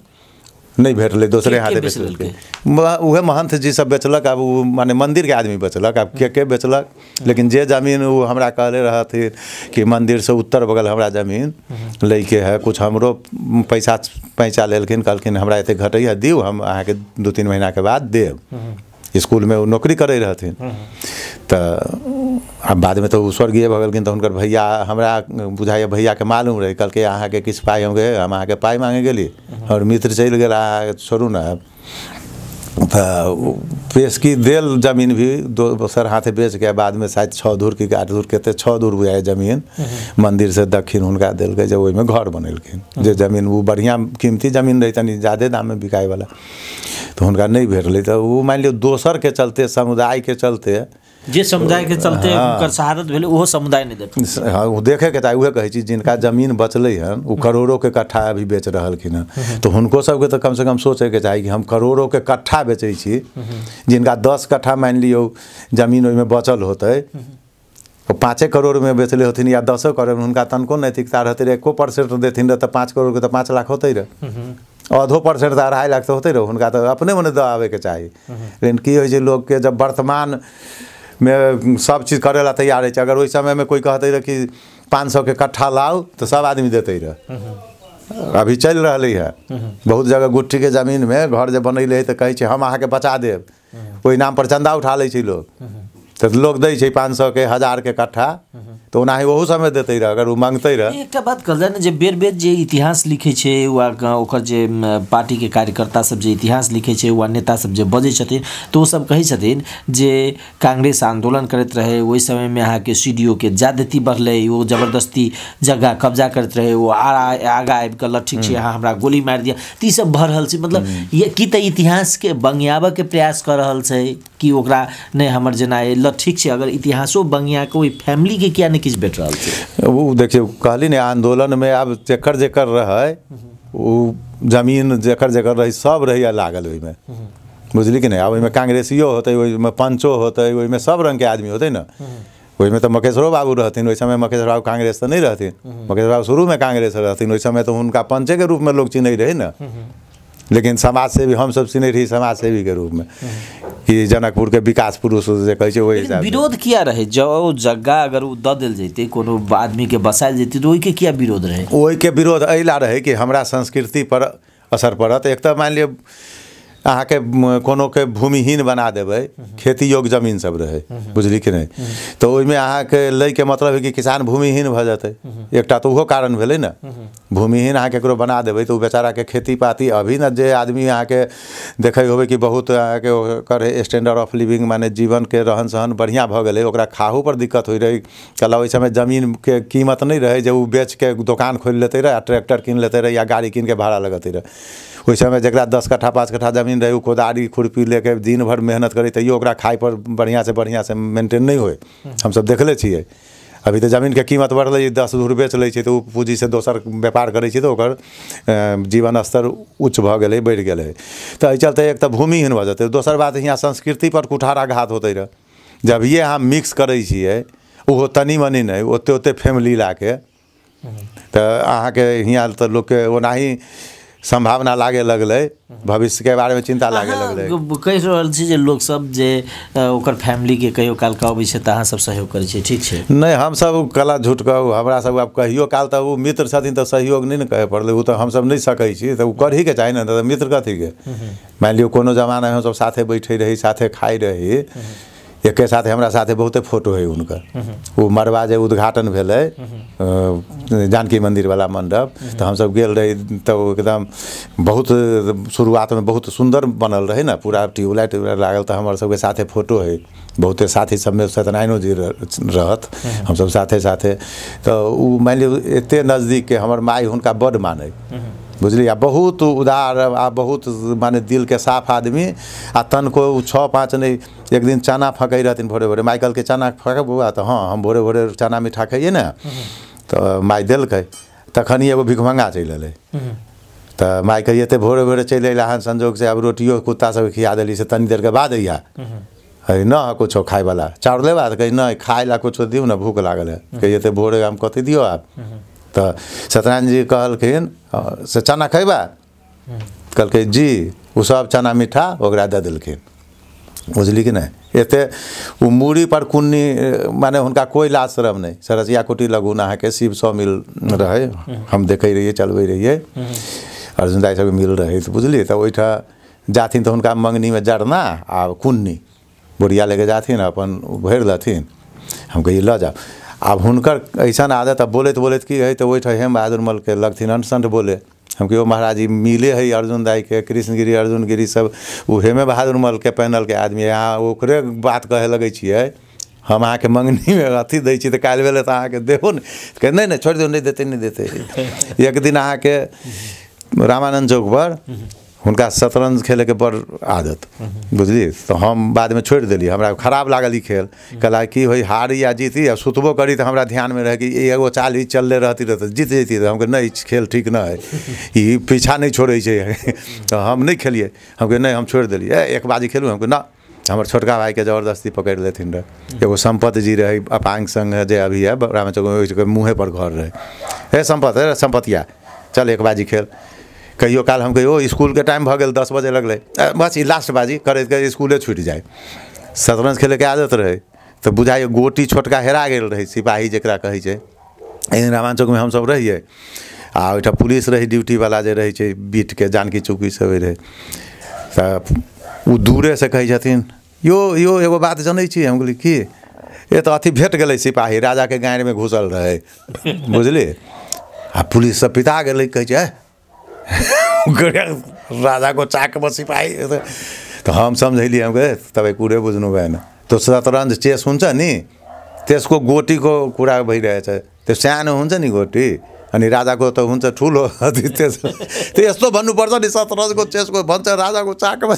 नहि भेटलै, दोसरे हाथे बेचलकै। उहे महंत जी सब बेचलक, आब ओ माने मन्दिरके आदमी बेचलक, आब के के बेचलक। लेकिन जे जमीन ओ हमरा कहले रहथिन कि मन्दिरसँ उत्तर बगल हमरा जमीन लैके है, कुछ हमरो पैसा पैंचा लेलखिन, कहलखिन हमरा एते घटैया दियौ, हम अहाँके 2-3 महीनाके बाद देब। इसकुलमे ओ नौकरी करै रहथिन। तऽ आब बादमे तऽ ओ स्वर्गीय भऽ गेलखिन। तऽ हुनकर भैया हमरा बुझाइए भैयाके मालूम रहै, कहलकै अहाँके किछु पाइ, हम हम अहाँके पाइ माँगे गेली, हमर मित्र चलि गेल, अहाँ छोड़ू ने। तऽ पेशकी देल जमीन भी दोसर हाथे बेचके बादमे शायद 6 धूर कि 8 धूर कते 6 धूर बुझाइए जमीन मन्दिरसँ दक्षिण हुनका देलकै, जे ओहिमे घर बनेलखिन। जे जमीन ओ बढ़िआँ कीमती जमीन रहै, तनी जादे दाममे बिकायवला, तऽ हुनका नहि भेटलै। तऽ ओ मानि लियौ दोसरके चलते, समुदायके चलते, जे समुदायके चलते हुनकर शहादत भेलै ओहो समुदाय नहि देखल। हाँ, ओ देखैके चाही। उहे कहै छी जिनका जमीन बचलै हन ओ करोड़ोके कट्ठा अभी बेच रहलखिन हन, तऽ हुनको सबके तऽ कमसँ कम सोचैके चाही कि हम करोड़ोके कट्ठा बेचै छी, जिनका 10 कट्ठा मानि लियौ जमीन ओहिमे बचल होतै, ओ 5 करोड़मे बेचले होथिन या 10 करोड़मे, हुनका तनिको नैतिकता रहतै रहै, 1% देथिन रहै तऽ 5 करोड़के तऽ 5 लाख होतै रहै, 0.5% तऽ 2.5 लाख तऽ होतै रहै, हुनका तऽ अपने मने दऽ आबैके चाही। लेकिन की होइ छै लोकके जब वर्तमान में सब चीज करे ला तैयार है, अगर ओहि समयमे कोइ कहतै रहै कि 500 के कट्ठा लाउ तऽ सब आदमी देते रहे। अभी चलि रहलै है बहुत जगह गुट्ठीके जमीनमे घर जे बनैले है तऽ कहै छै हम अहाँके बचा देब, ओहि नाम पर चन्दा उठा लै छै लोग, तऽ लोग दै छै 500 के 1000 के कट्ठा, तऽ ओनाही ओहू समय देते रह अगर ओ मांगते रह। एकटा बात कहल जाय ने, जे बेर बेर जे इतिहास लिखै छै वा ओकर जे पार्टीके कार्यकर्ता सब जे इतिहास लिखै छै वा नेता सब जे बजै छथिन तऽ ओ सब कहै छथिन जे कांग्रेस आंदोलन करैत रहे ओहि समयमे अहाँके CDO के ज्यादती बढ़लै, ओ जबरदस्ती जगह कब्जा करैत रहे, ओ आगा आबि कऽ ल ठीक छै अहाँ हमरा गोली मारि दिअ, तऽ ई सब भऽ रहल छै। मतलब ये की तऽ इतिहासके बंगियाबऽके प्रयास कऽ रहल छै कि ओकरा नहि हमर जेना ल ठीक छै, अगर इतिहासो बंगिया के ओहि फैमिलीके किया नहि किछु भेट रहल छै। ओ देखियौ कहली ने आंदोलनमे आब जेकर जेकर रहै ओ जमीन जेकर जेकर रहै सब रहैया लागल ओहिमे, बुझली कि नहि। आब ओहिमे कांग्रेसियो होतै, ओहिमे पंचो होतै, ओहिमे सब रङ्गके आदमी होतै ने। ओहिमे तऽ मकेशरो बाबू रहथिन, ओहि समय मकेश बाबू कांग्रेस तऽ नहि रहथिन, मकेश बाबू शुरूमे कांग्रेस रहथिन, ओहि समय तऽ हुनका पंचेके रूपमे लोक चिन्है रहै ने, लेकिन समाज सेवी हमसब चिन्है रही समाज सेवीके रूपमे कि जनकपुरके विकास पुरुष जे कहै छै ओहि हिसाब। विरोध किया रहै? जो जगह अगर ओ दऽ देल जैतै कोनो आदमीके बसायल जैतै तऽ ओहिके किया विरोध रहै? ओहिके विरोध एहि ला रहै कि हमरा संस्कृति पर असर पड़त। एक तऽ मानि लिअ अहाँके कोनोके भूमिहीन बना देबै, खेती योग्य जमीन सब रहै, बुझली कि नहि, तऽ ओहिमे अहाँके लैके मतलब है कि किसान भूमिहीन भऽ जेतै, एकटा तऽ ओहो कारण भेलै ने। भूमिहीन अहाँ केकरो बना देबै तऽ ओ बेचाराके खेती पाती अभी ने जे आदमी अहाँके देखै होबै कि बहुत अहाँके ओकर स्टैंडर्ड ऑफ लिविंग माने जीवनके रहन सहन बढ़िआँ भऽ गेलै, ओकरा खाहू पर दिक्कत होइ रहै। कल ओहि समय जमीनके कीमत नहि रहै जे ओ बेचके दोकान खोलि लेतै रहै आ ट्रैक्टर कीन लेतै रहै या गाड़ी कीनके भाड़ा लगतै रहै। ओहि समय जकरा 10 कट्ठा 5 कट्ठा जमीन रहै ओ कोदारी खुरपी लेके दिन भरि मेहनत करै तैयो ओकरा खाइ पर बढ़िआँसँ मेंटेन नहि होइ, हमसब देखले छियै। अभी तऽ जमीनके कीमत बढ़लै, 10 धूर बेच लै छै तऽ ओ पूँजीसँ दोसर व्यापार करै छै तऽ ओकर जीवन स्तर उच्च भऽ गेलै, बढ़ि गेलै। तऽ एहि चलते एक तऽ भूमिहीन भऽ जेतै, दोसर बात हियाँ संस्कृति पर कुठाराघात होतै रहै। जब ये अहाँ मिक्स करै छियै ओहो तनी मनी नहि, ओते ओते फैमिली लए के, तऽ अहाँके हियाँ तऽ लोकके ओनाही संभावना लागे लगलै, भविष्यके बारेमे चिन्ता लागे लगलै। कहि रहल छी जे लोकसब जे ओकर फैमिलीके कहियो काल के अबै छै तऽ अहाँ सब सहयोग करै छी, ठीक छै? नहि, हमसब कला झूठ कहू, हमरा सब आब कहियो काल तऽ ओ मित्र छथिन तऽ सहयोग नहि ने कहै पड़लै, ओ तऽ हमसब नहि सकै छी तऽ ओ करहीके चाही ने, तऽ मित्र कथीके। मानि लियौ कोनो जमानामे हमसब साथे बैठे रही, साथे खाइ रही, एके साथे हमरा साथे बहुते फोटो है हुनकर। ओ मड़बा जे उद्घाटन भेलै जानकी मन्दिरवला मण्डप, तऽ हमसब गेल रही तऽ ओ एकदम बहुत शुरुआतमे बहुत सुन्दर बनल रहै ने, पूरा ट्यूबलाइट लागल, तऽ हमर सबके साथे फोटो है, बहुते साथी सबमे सत्यनारायणो जी रहत, हमसब साथे साथे। तऽ ओ मानि लियौ एते नजदीकके हमर माइ हुनका बड्ड मानै, बुझलियै, आ बहुत उदार आ बहुत माने दिलके साफ आदमी। आ तनको 6-5 नहि, एक दिन चना फँकै रहथिन भोरे भोरे, माइ कहलकै चना फँक बौआ, तऽ हँ हम भोरे भोरे चना मीठा खइए ने, तऽ माइ देलकै। तखन एगो भिखमंगा चलि एलै, तऽ माइ कहिए एते भोरे भोरे चलि अयला हन संजोगसँ, आब रोटियो कुत्ता सबके खिया देली से तनी देरके बाद अइहा, है न कुछो खायवला चाउर लेबा, तऽ कही नहि खाय ला कुछो दियौ ने, भूख लागल है, कहिए एते भोरे हम कथी दियौ आब। तऽ सत्यनारायण जी कहलखिन से चना खैबा, कहलकै जी, ओ सब चना मीठा ओकरा दऽ देलखिन, बुझली कि नहि। एते ओ मूड़ी पर कुन्नी, माने हुनका कोइ लाज शरम नहि। सरसिया कुटी लगुन अहाँके शिव सौ मिल रहै, हम देखै रहियै, चलबै रहियै, अर्जुन दाइ सबके मिल रहै, तऽ बुझलियै। तऽ ओहिठाम जाथिन तऽ हुनका मङ्गनीमे जरना आ कुन्नी बोरिया लेके जाथिन, अपन भरि लेथिन, हम कहियै लऽ जाउ। आब हुनकर अइसन आदत, अब बोलैत बोलैत की है, तऽ ओहिठाम हेम बहादुर मलके लगथिन अनसंठ बोले, हम कहियो महाराज जी मिले है अर्जुन दाई के, कृष्णगिरी अर्जुनगिरी सब ओ हेमे बहादुर मलके पैनलके आदमी, अहाँ ओकरे बात कहे लगै छियै, हम अहाँके मङ्गनीमे अथी दै छी तऽ काल्हि भेलै तऽ अहाँके देबो ने, कहै नहि नहि छोड़ि दियौ, नहि देतै नहि देतै। एक दिन अहाँके रामानन्द चौकपर हुनका शतरंज खेलैके बड़ आदत, बुझलियै, तऽ हम बादमे छोड़ि देलियै, हमरा खराब लागल ई खेल, कहला की होइ हारी या जीती, आ सुतबो करी तऽ हमरा ध्यानमे रहै कि एगो चाल ई चलले रहती रहै तऽ जीत जैती, तऽ हम कहलियै नहि खेल ठीक नहि है, ई पीछा नहि छोड़ै छै, तऽ हम नहि खेलियै, हम कहलियै नहि हम छोड़ि देलियै। एक बाजी खेलू, हम कहलियै ना, हमर छोटका भाइके जबरदस्ती पकड़ि लेथिन रहए, एगो सम्पत जी रहै अपाङ्ग संघ जे अभी है रामा चौक मुँहे पर घर रहै, हे सम्पत, हे सम्पतिया चल एक बाजी खेल। कहियो काल हम कहियो स्कूलके टाइम भऽ गेल 10 बजे लगलै, बस ई लास्ट बाजी करैत करैत स्कूले छुटि जाइ। शतरंज खेलैके आदत रहै तऽ बुझाइए गोटी छोटका हेरा गेल रहै, सिपाही जकरा कहै छै। एहन रामायण चौकमे हमसब रहियै आ ओहिठाम पुलिस रहै ड्यूटीवला जे रहै छै बीटके, जानकी चौकी सब रहै, तऽ ओ दूरेसँ कहै छथिन यो यो एगो बात जनै छी? हम कहलियै की? ए तऽ अथी भेट गेलै सिपाही, राजाके गाँड़िमे घुसल रहै, बुझलियै। आ पुलिस सब पिता गेलै, कहै छै राजा को चाकमे सिपाही। तऽ हम सम्झेलियै, हम कहे तपाईँ कुरै बुझ्नु भएन, त्यो शतरञ्ज चेस हुन्छ नि त्यसको गोटीको कुरा भइरहेछ, त्यो सानो हुन्छ नि गोटी, अनि राजाको त हुन्छ ठुलो, त्यस त्यो यस्तो भन्नुपर्छ नि शतरञ्जको चेसको भन्छ राजाको चाकमा,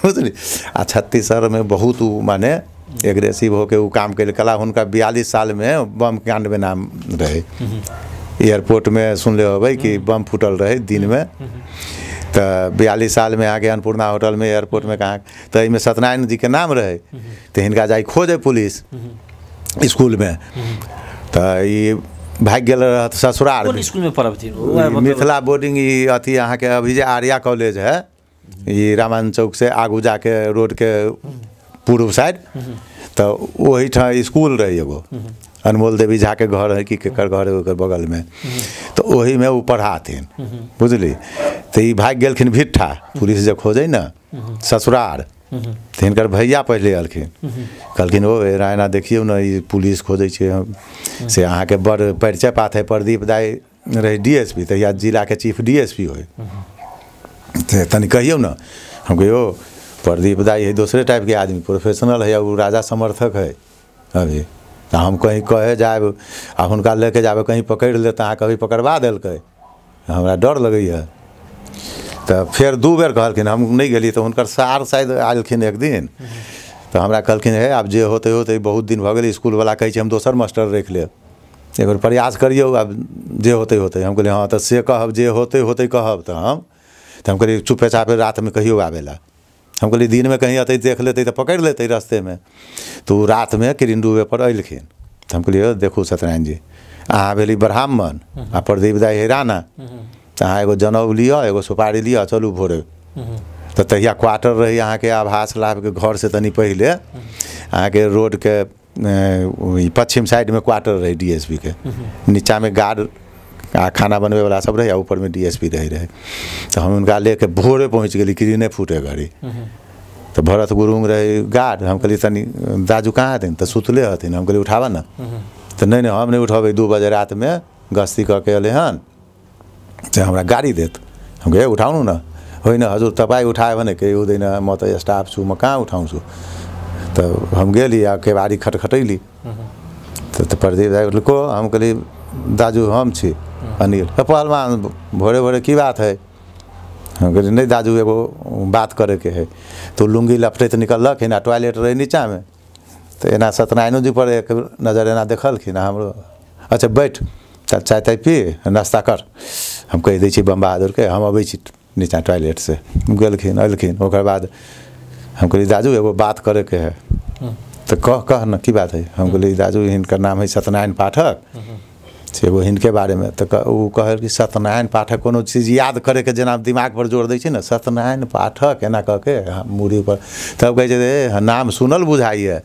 बुझली। आ छत्तीसगढ़मे बहुत ऊ माने एग्रेसिव होके ऊ काम कैले कला। हुनका 42 सालमे बम काण्डमे नाम रहै, एयरपोर्टमे सुनले होबै कि बम फूटल रहै दिनमे, तऽ 42 सालमे अहाँके अन्नपूर्णा होटलमे एयरपोर्टमे कहाँ, तऽ एहिमे सत्यनारायण जीके नाम रहै, तऽ हिनका जाइ खोजै पुलिस स्कूलमे, तऽ ई भागि गेल रहत ससुरार। कोन स्कूलमे पढ़बथिन? मिथिला बोर्डिंग, ई अथी अहाँके अभी जे आर्या कॉलेज है, ई रामानन्द चौक से आगू जाके रोडके पूर्व साइड, तऽ ओहिठाम स्कूल रहै एगो, अनमोल देवी झाके घर है कि केकर घर है ओकर बगलमे, तऽ ओहिमे ओ पढ़ाथिन, बुझली। तऽ ई भागि गेलखिन भिट्ठा, पुलिस जे खोजै ने ससुरार, तऽ हिनकर भैया पहिले अलखिन, कहलखिन ओ एना एना देखियौ ने ई पुलिस खोजै छै, से अहाँके बड़ परिचय पात है, प्रदीप दाइ रहै DSP, तहिया जिलाके चीफ DSP होइ, तऽ तनि कहियौ ने। हम कहियौ प्रदीप दाइ है दोसरे टाइपके आदमी, प्रोफेशनल है, ओ राजा समर्थक है अभी, तऽ हम कहीं कहे जायब आ हुनका लेके जायब कहीं पकड़ि लेत, अहाँ कभी पकड़बा देलकै, हमरा डर लगैए। तऽ फेर 2 बेर कहलखिन, हम नहि गेलियै, तऽ हुनकर सार शायद आयलखिन एक दिन, तऽ हमरा कहलखिन हे आब जे होतै होतै, बहुत दिन भऽ गेल, इसकुलवला कहै छै हम दोसर मास्टर राखि लेब, एक बेर प्रयास करियौ, आब जे होतै होतै। हम कहलियै हँ तऽ से कहब, जे होतै होतै कहब। तऽ हम कहलियै चुपे चापे रातिमे कहियो आबै लए, हम कहलियै दिनमे कहीं अतै देख लेतै तऽ पकड़ि लेतै रस्तेमे। तऽ ओ रातिमे किरण डूबेपर अयलखिन, तऽ हम कहलियै देखू सत्यनारायण जी, अहाँ भेली ब्राह्मण आ प्रदीप दाइ है राणा, तऽ अहाँ एगो जनउ लिअ, एगो सुपारी लिअ, चलू भोरे। तऽ तहिया क्वार्टर रहै अहाँके आभास लाभके घरसँ तनी पहिले अहाँके रोडके पश्चिम साइडमे क्वार्टर रहै DSP के, नीचाँमे गार्ड आ खाना बनबैवला सब रहै आ ऊपरमे DSP रहै रहै। तऽ हम हुनका लेके भोरे पहुँच गेली, किरिने फूटे घड़ी। तऽ भरत गुरुंग रहै गार्ड, हम कहलियै तनी दाजू कहाँ हथिन, तऽ सुतले हथिन। हम कहलियै उठाबऽ ने, तऽ नहि नहि हम नहि उठेबै, 2 बजे रातिमे गस्ती कऽ के अयलै हन से हमरा गाड़ी देत। हम कहलियै उठाउनु न, होइन हजुर तपाईँ उठायो भने केही हुँदैन, म त स्टाफ छु, म कहाँ उठाउँछु। तऽ हम गेली आ केबारी खटखटैली। तऽ प्रदीप दाइ को, हम कहलियै दाजू हम छी अनिल। पहलवान भोरे भोरे की बात है? हम कहलियै नहि दाजू एगो बात करैके है। तऽ लुङ्गी लपटैत निकललखिन आ टॉयलेट रहै नीचाँमे, तऽ एना सत्यनारायणो जी पर एक नजर एना देखलखिन आ हमरो, अच्छा बैठ, तऽ चाय ताय पी, नाश्ता कर, हम कहि दै छी बम बहादुरके, हम अबै छी नीचाँ टॉयलेटसँ। गेलखिन अयलखिन, ओकर बाद हम कहलियै दाजू एगो बात करैके है। तऽ कह कह न की बात है? हम कहलियै दाजू हिनकर नाम है सत्यनारायण पाठक, से एगो हिनके बारेमे। तऽ ओ कहल कि सत्यनारायण पाठक, कोनो चीज याद करैके जेना दिमागपर जोर दै छै ने, सत्यनारायण पाठक एना कऽ के मूड़ी पर, तब कहै छै ए नाम सुनल बुझाइए।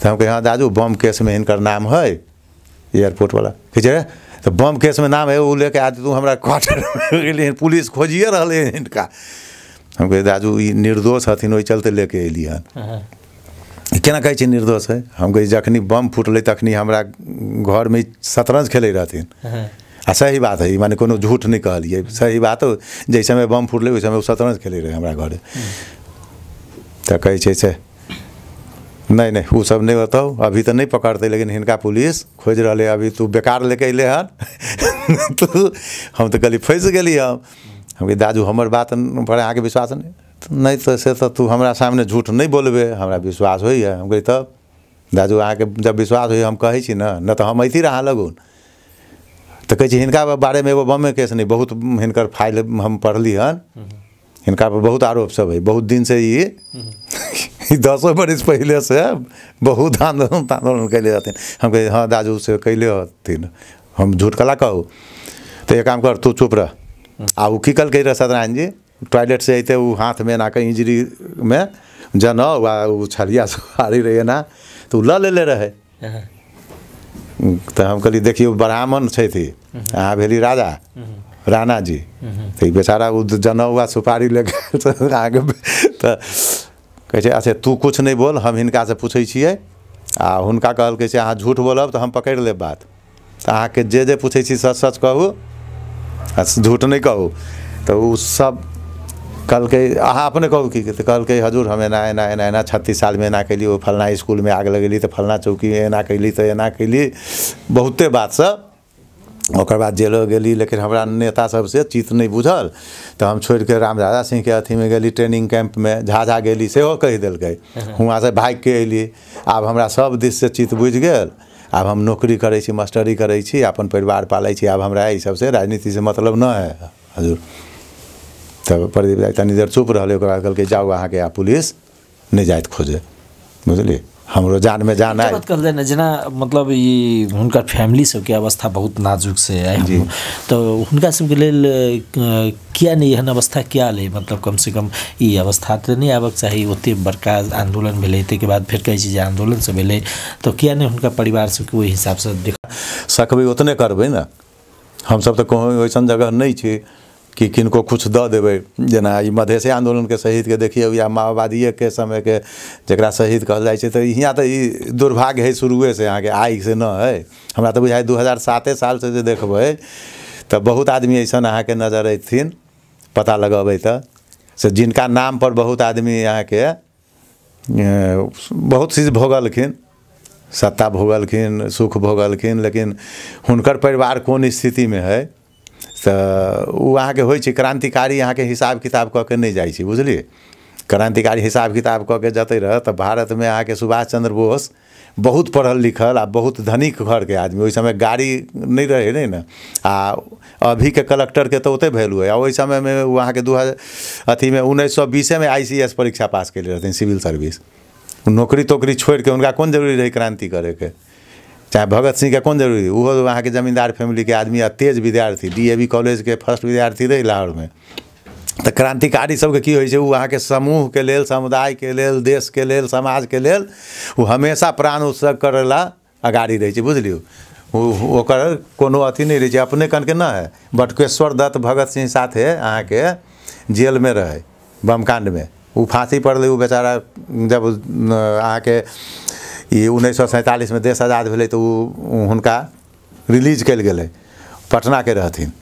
तऽ हम कहै हँ दाजू बम केसमे हिनकर नाम है, एयरपोर्टवला। कहै छै तऽ बम केसमे नाम है, ओ लेके आज तू हमरा क्वार्टरमे गेलियै, पुलिस खोजिए रहलै हिनका। हम कहै दाजू ई निर्दोष हथिन, ओहि चलते लेके अयली हन। केना कहै छी निर्दोष है? हम कहै जखनी बम फूटलै तखनी हमरा घरमे शतरंज खेलै रहथिन। आ सही बात है, माने कोनो झूठ नहि कहलियै, सही बात। जाहि समय बम फूटलै ओहि समय ओ शतरंज खेलै रहै हमरा घरे। तऽ कहै छै से नहि नहि ओ सब नहि होतौ, अभी तऽ नहि पकड़तै, लेकिन हिनका पुलिस खोजि रहलै, अभी तू बेकार लेके अयले हन। तू हम तऽ कहली फँसि गेली हम। हम कहली दाजू हमर बात पर अहाँके विश्वास नहि? नहि तऽ से तऽ तू हमरा सामने झूठ नहि बोलबे, हमरा विश्वास होइए। हम कहली तब दाजू अहाँके जब विश्वास होइए हम कहै छी ने, नहि तऽ हम अयती अहाँ लगुन। तऽ कहै छी हिनका बारेमे एगो बमे केस नहि, बहुत हिनकर फाइल हम पढ़ली हन, हिनका पर बहुत आरोप सब है, बहुत दिनसँ ई 10 बरिस पहिलेसँ बहुत आन्दोलन तान्दोलन कैले रहथिन। हम कहै हँ दाजू से कैले हथिन, हम झूठ कला कहू। तऽ एक काम कर तू चुप रह। आ ओ की कहलकै रहै सत्यनारायण जी, टॉयलेटसँ अयते ओ हाथमे एना कऽ इंजरीमे जनउ आ ओ छलिया सुपारी रहै एना, तऽ ओ लऽ लेले रहै। तऽ हम कहलियै देखियौ ब्राह्मण छथि, अहाँ भेली राजा राणा जी, तऽ ई बेचारा ओ जनउ आ सुपारी लऽ के अहाँके। तऽ कहै छै अच्छा तू किछु नहि बोल, हम हिनकासँ पूछै छियै। आ हुनका कहलकै से अहाँ झूठ बोलब तऽ हम पकड़ि लेब बात, तऽ अहाँके जे जे पूछै छी सच सच कहू आ झूठ नहि कहू। तऽ ओ सब कहलकै अहाँ अपने कहू की। तऽ कहलकै हजूर हम एना एना एना एना 36 सालमे एना कैली, ओ फलना इसकुलमे आग लगेली, तऽ फलना चौकी एना कैली, तऽ एना कैली, बहुते बात सब। ओकर बाद जेलो गेली, लेकिन हमरा नेता सबसँ चित्त नहि बुझल, तऽ हम छोड़िके रामराजा सिंहके अथीमे गेली, ट्रेनिंग कैम्पमे झाझा गेली, सेहो कहि देलकै। हुआँसँ भागिके अयली। आब हमरा सब दिससँ चित्त बुझि गेल, आब हम नौकरी करै छी, मास्टरी करै छी, अपन परिवार पालै छी, आब हमरा एहि सबसँ राजनीतिसँ मतलब नहि है हजूर। तब प्रदीप दाइ तनी देर चुप रहलै, ओकर बाद कहलकै जाउ अहाँके आ पुलिस नहि जाइत खोजे, बुझलियै। हमरो जानमे जान आयल। बात कहल जाय ने, जेना मतलब ई हुनकर फैमिली सबके अवस्था बहुत नाजुक से है, तऽ हुनका सबके लेल किया नहि एहन अवस्था किया लै, मतलब कमसँ कम ई अवस्था तऽ नहि आबऽके चाही। ओते बड़का आन्दोलन भेलै, ताहिके बाद फेर कहै छी जे आन्दोलन सब भेलै, तऽ किया नहि हुनका परिवार सबके ओहि हिसाबसँ देख सकबै उतने करबै ने। हमसब तऽ कहूँ ओइसन जगह नहि छी कि किनको कुछ दऽ देबै। जेना ई मधेशे आन्दोलनके शहीदके देखियौ या माओवादीएके समयके जकरा शहीद कहल जाइ छै, तऽ हियाँ तऽ ई दुर्भाग्य है शुरुएसँ, अहाँके आइसँ नहि है। हमरा तऽ बुझाइ 2007 सालसँ जे देखबै तऽ बहुत आदमी अइसन अहाँके नजर अयथिन, पता लगेबै तऽ से जिनका नामपर बहुत आदमी अहाँके बहुत चीज भोगलखिन, सत्ता भोगलखिन, सुख भोगलखिन, लेकिन हुनकर परिवार कोन स्थितिमे है तऽ ओ अहाँके होइ छै। क्रान्तिकारी अहाँके हिसाब किताब कऽ के नहि जाइ छै, बुझलियै। क्रान्तिकारी हिसाब किताब कऽ के जतै रहत तऽ भारतमे अहाँके सुभाष चन्द्र बोस बहुत पढ़ल लिखल आ बहुत धनिक घरके आदमी, ओहि समय गाड़ी नहि रहै नहि ने, आ अभीके कलेक्टरके तऽ ओते वैल्यू है। आ ओहि समयमे ओ अहाँके 2000 अथीमे 1920मे ICS परीक्षा पास कयले रहथिन, सिविल सर्विस। नौकरी तोकरी छोड़िके हुनका कोन जरूरी रहै क्रान्ति करैके। चाहे भगत सिंहके कोन जरूरी, ओहो अहाँके जमींदार फैमिलीके आदमी आ तेज विद्यार्थी, DAV कॉलेजके फर्स्ट विद्यार्थी रहै लाहौरमे। तऽ क्रांतिकारी सबके की होइ छै, ओ अहाँके समूहके लेल, समुदायके लेल, देशके लेल, समाजके लेल ओ हमेशा प्राण उत्सर्ग करै ला अगाड़ी रहै छै, बुझलियौ। ओकर कोनो अथी नहि रहै छै, अपने कनके न है। बटुकेश्वर दत्त भगत सिंह साथे अहाँके जेलमे रहै बमकाण्डमे, ओ फाँसी पड़लै ओ बेचारा। जब अहाँके ई 1947 में देश आज़ाद भेलै तऽ ओ हुनका रिलीज कयल गेलै, पटनाके रहथिन।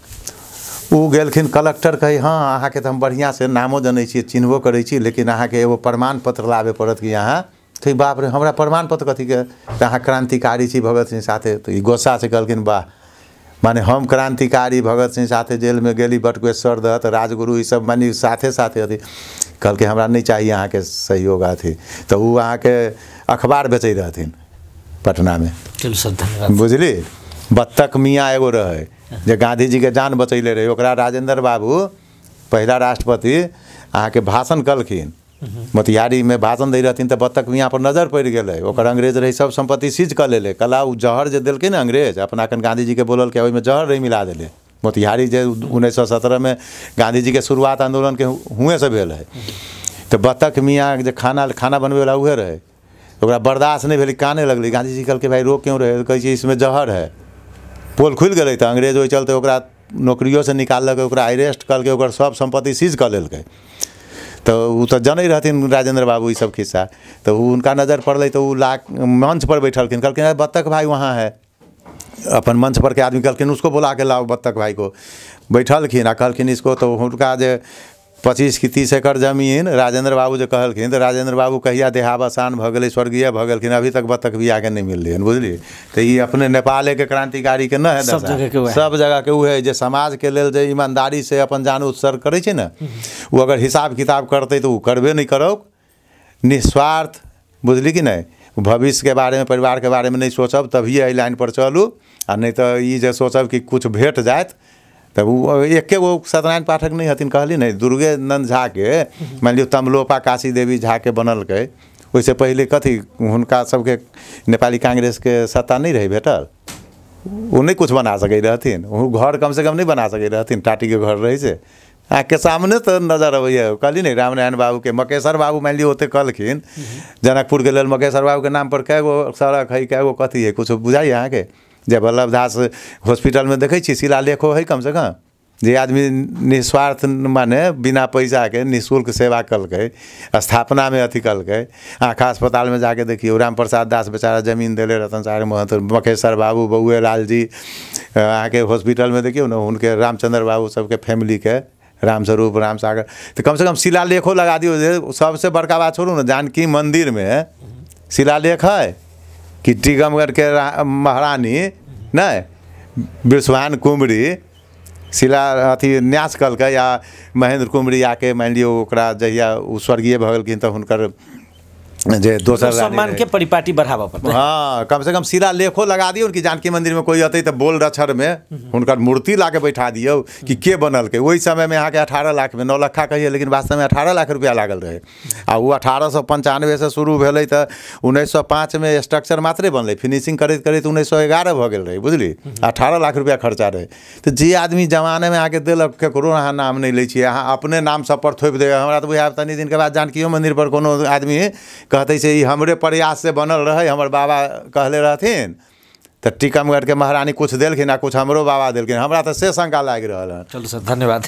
ओ गेलखिन कलेक्टर कहै, हँ अहाँके तऽ हम बढ़िआँसँ नामो जनै छियै, चिन्हबो करै छी, लेकिन अहाँके एगो प्रमाण पत्र लाबे पड़त कि अहाँ। तऽ बाप रे, हमरा प्रमाण पत्र कथीके, तऽ अहाँ क्रांतिकारी छी भगत सिंह साथे। तऽ ई गोस्सासँ कहलखिन, वाह, माने हम क्रांतिकारी भगत सिंह साथे जेलमे गेली, बटुकेश्वर दत्त, राजगुरु, ई सब माने साथे साथे अथी। कहलकै हमरा नहि चाही अहाँके सहयोग अथी। तऽ ओ अहाँके अखबार बेचै रहथिन पटनामे। चलू सर, धन्यवाद। बुझली, बत्तख मियाँ एगो रहै जे गाँधीजीके जान बचैले रहै, ओकरा राजेंद्र बाबू पहिला राष्ट्रपति अहाँके भाषण कलखिन, मोतिहारीमे भाषण दै रहथिन, तऽ बत्तख मियाँ पर नजर पड़ि गेलै, ओकर अंग्रेज रहै, सब सम्पत्ति सीज कऽ लेलै। कला ओ जहर जे देलकै ने अंग्रेज, अपना कन गाँधीजीके बोललकै, ओहिमे जहर रहै मिला देलै। मोतिहारी जे 1917 में गाँधीजीके शुरुआत आंदोलनके हुएँसँ भेल है। तऽ बत्तख मियाँ जे खाना खाना बनबैवला उहे रहै, ओकरा बर्दाश्त नहि भेलै, काने लगलै। गाँधीजी कहलकै भाई रो क्यों रहे, कहै छै इसमें जहर है। पोल खुलि गेलै तऽ अंग्रेज ओहि चलते ओकरा नौकरियोसँ निकाललकै, ओकरा अरेस्ट कलकै, ओकर सब सम्पत्ति सीज कऽ लेलकै। तऽ ओ तऽ जनै रहथिन राजेंद्र बाबू ई सब खिस्सा, तऽ ओ हुनका नजर पड़लै तऽ ओ ला मंच पर बैठलखिन, कहलखिन अरे बत्तख भाई वहाँ है। अपन मंच पर के आदमी कहलखिन उसको बुला के लाओ बत्तख भाई को। बैठलखिन आ कहलखिन इसको। तऽ हुनका जे 25 कि 30 एकड़ जमीन राजेंद्र बाबू जे कहलखिन, तऽ राजेंद्र बाबू कहिया देहावसान भऽ गेलै, स्वर्गीय भऽ गेलखिन, अभी तक बत्तख बियाहके नहि मिललै हन, बुझलियै। तऽ ई अपने नेपालेके क्रांतिकारीके न है, सब जगहके ओ है जे समाजके लेल जे ईमानदारी से अपन जान उत्सर्ग करै छै ने, ओ अगर हिसाब किताब करतै तऽ ओ करबे नहि करौ, निस्वार्थ, बुझली कि नहि। भविष्यके बारेमे, परिवारके बारेमे नहि सोचब तभिए एहि लाइन पर चलू, आ नहि तऽ ई जे सोचब कि कुछ भेट जायत। तऽ ओ एके गो सत्यनारायण पाठक नहि हथिन, कहली नहि, दुर्गेनंद झाके मानि लियौ तमलोपा काशी देवी झाके बनलकै, ओहिसँ पहिले कथी हुनका सबके नेपाली कांग्रेसके सत्ता नहि रहै भेटल, ओ नहि कुछ बना सकै रहथिन, ओ घर कमसँ कम नहि बना सकै रहथिन, टाटीके घर रहै से आँखिके सामने तऽ नजर अबैए। कहली नहि रामनारायण बाबूके, मकेश्वर बाबू मानि लियौ ओतेक कहलखिन जनकपुरके लेल, मकेश्वर बाबूके नाम पर कए गो सड़क है, कए गो कथी है, कुछ बुझाइए अहाँके। जे वल्लभ दास हॉस्पिटलमे देखै छियै शिलालेखो है कमसँ कम, जे आदमी निस्वार्थ माने बिना पैसाके निःशुल्क सेवा कलकै, स्थापनामे अथी कलकै। आँखा अस्पतालमे जाके देखियौ, राम प्रसाद दास बेचारा जमीन देले रहतन सारे महंत, मकेश्वर बाबू, बउए लाल जी अहाँके हॉस्पिटलमे देखियौ ने, हुनके रामचंद्र बाबू सबके फैमिलीके, रामस्वरूप, रामसागर, तऽ कमसँ कम शिलालेखो लगा दियौ। जे सबसँ बड़का बात छोड़ू ने, जानकी मन्दिरमे शिलालेख है कि टीकमगढ़के महारानी नहि विश्वान कुमरी शिला अथी न्यास कलकै, या महेंद्र कुमरी आके मानि लियौ ओकरा जहिया ओ स्वर्गीय भऽ गेलखिन तऽ हुनकर जे दोसर सम्मान के परिपाटी बढ़ाबऽ पड़तै। हाँ, कमसँ कम शिलालेखो लगा दियौ कि जानकी मन्दिरमे कोइ अतै तऽ बोल अक्षरमे हुनकर मूर्ति लाके बैठा दियौ कि के बनलकै। ओहि समयमे अहाँके 18 लाखमे, 9 लखा कहियै, लेकिन वास्तवमे 18 लाख रुपया लागल रहै। आ ओ 1895सँ शुरू भेलै तऽ 1905मे स्ट्रक्चर मात्रे बनलै, फिनिशिंग करैत करैत 1911 भऽ गेल रहै, बुझली। 18 लाख रुपया खर्चा रहै। तऽ जे आदमी जमानेमे अहाँके देलक, ककरो अहाँ नाम नहि लै छियै, अहाँ अपने नाम सब पर थोपि दैयै। हमरा तऽ बुझायब तनी दिनके बाद जानकियो मन्दिर पर कोनो आदमी कहते से ई हमरे प्रयास से बनल रहै, हमर बाबा कहले रहथिन, तऽ टीकमगढ़के महारानी कुछ देलखिन आ कुछ हमरो बाबा देलखिन, हमरा तऽ से शंका लागि रहल हन। चलू सर, धन्यवाद।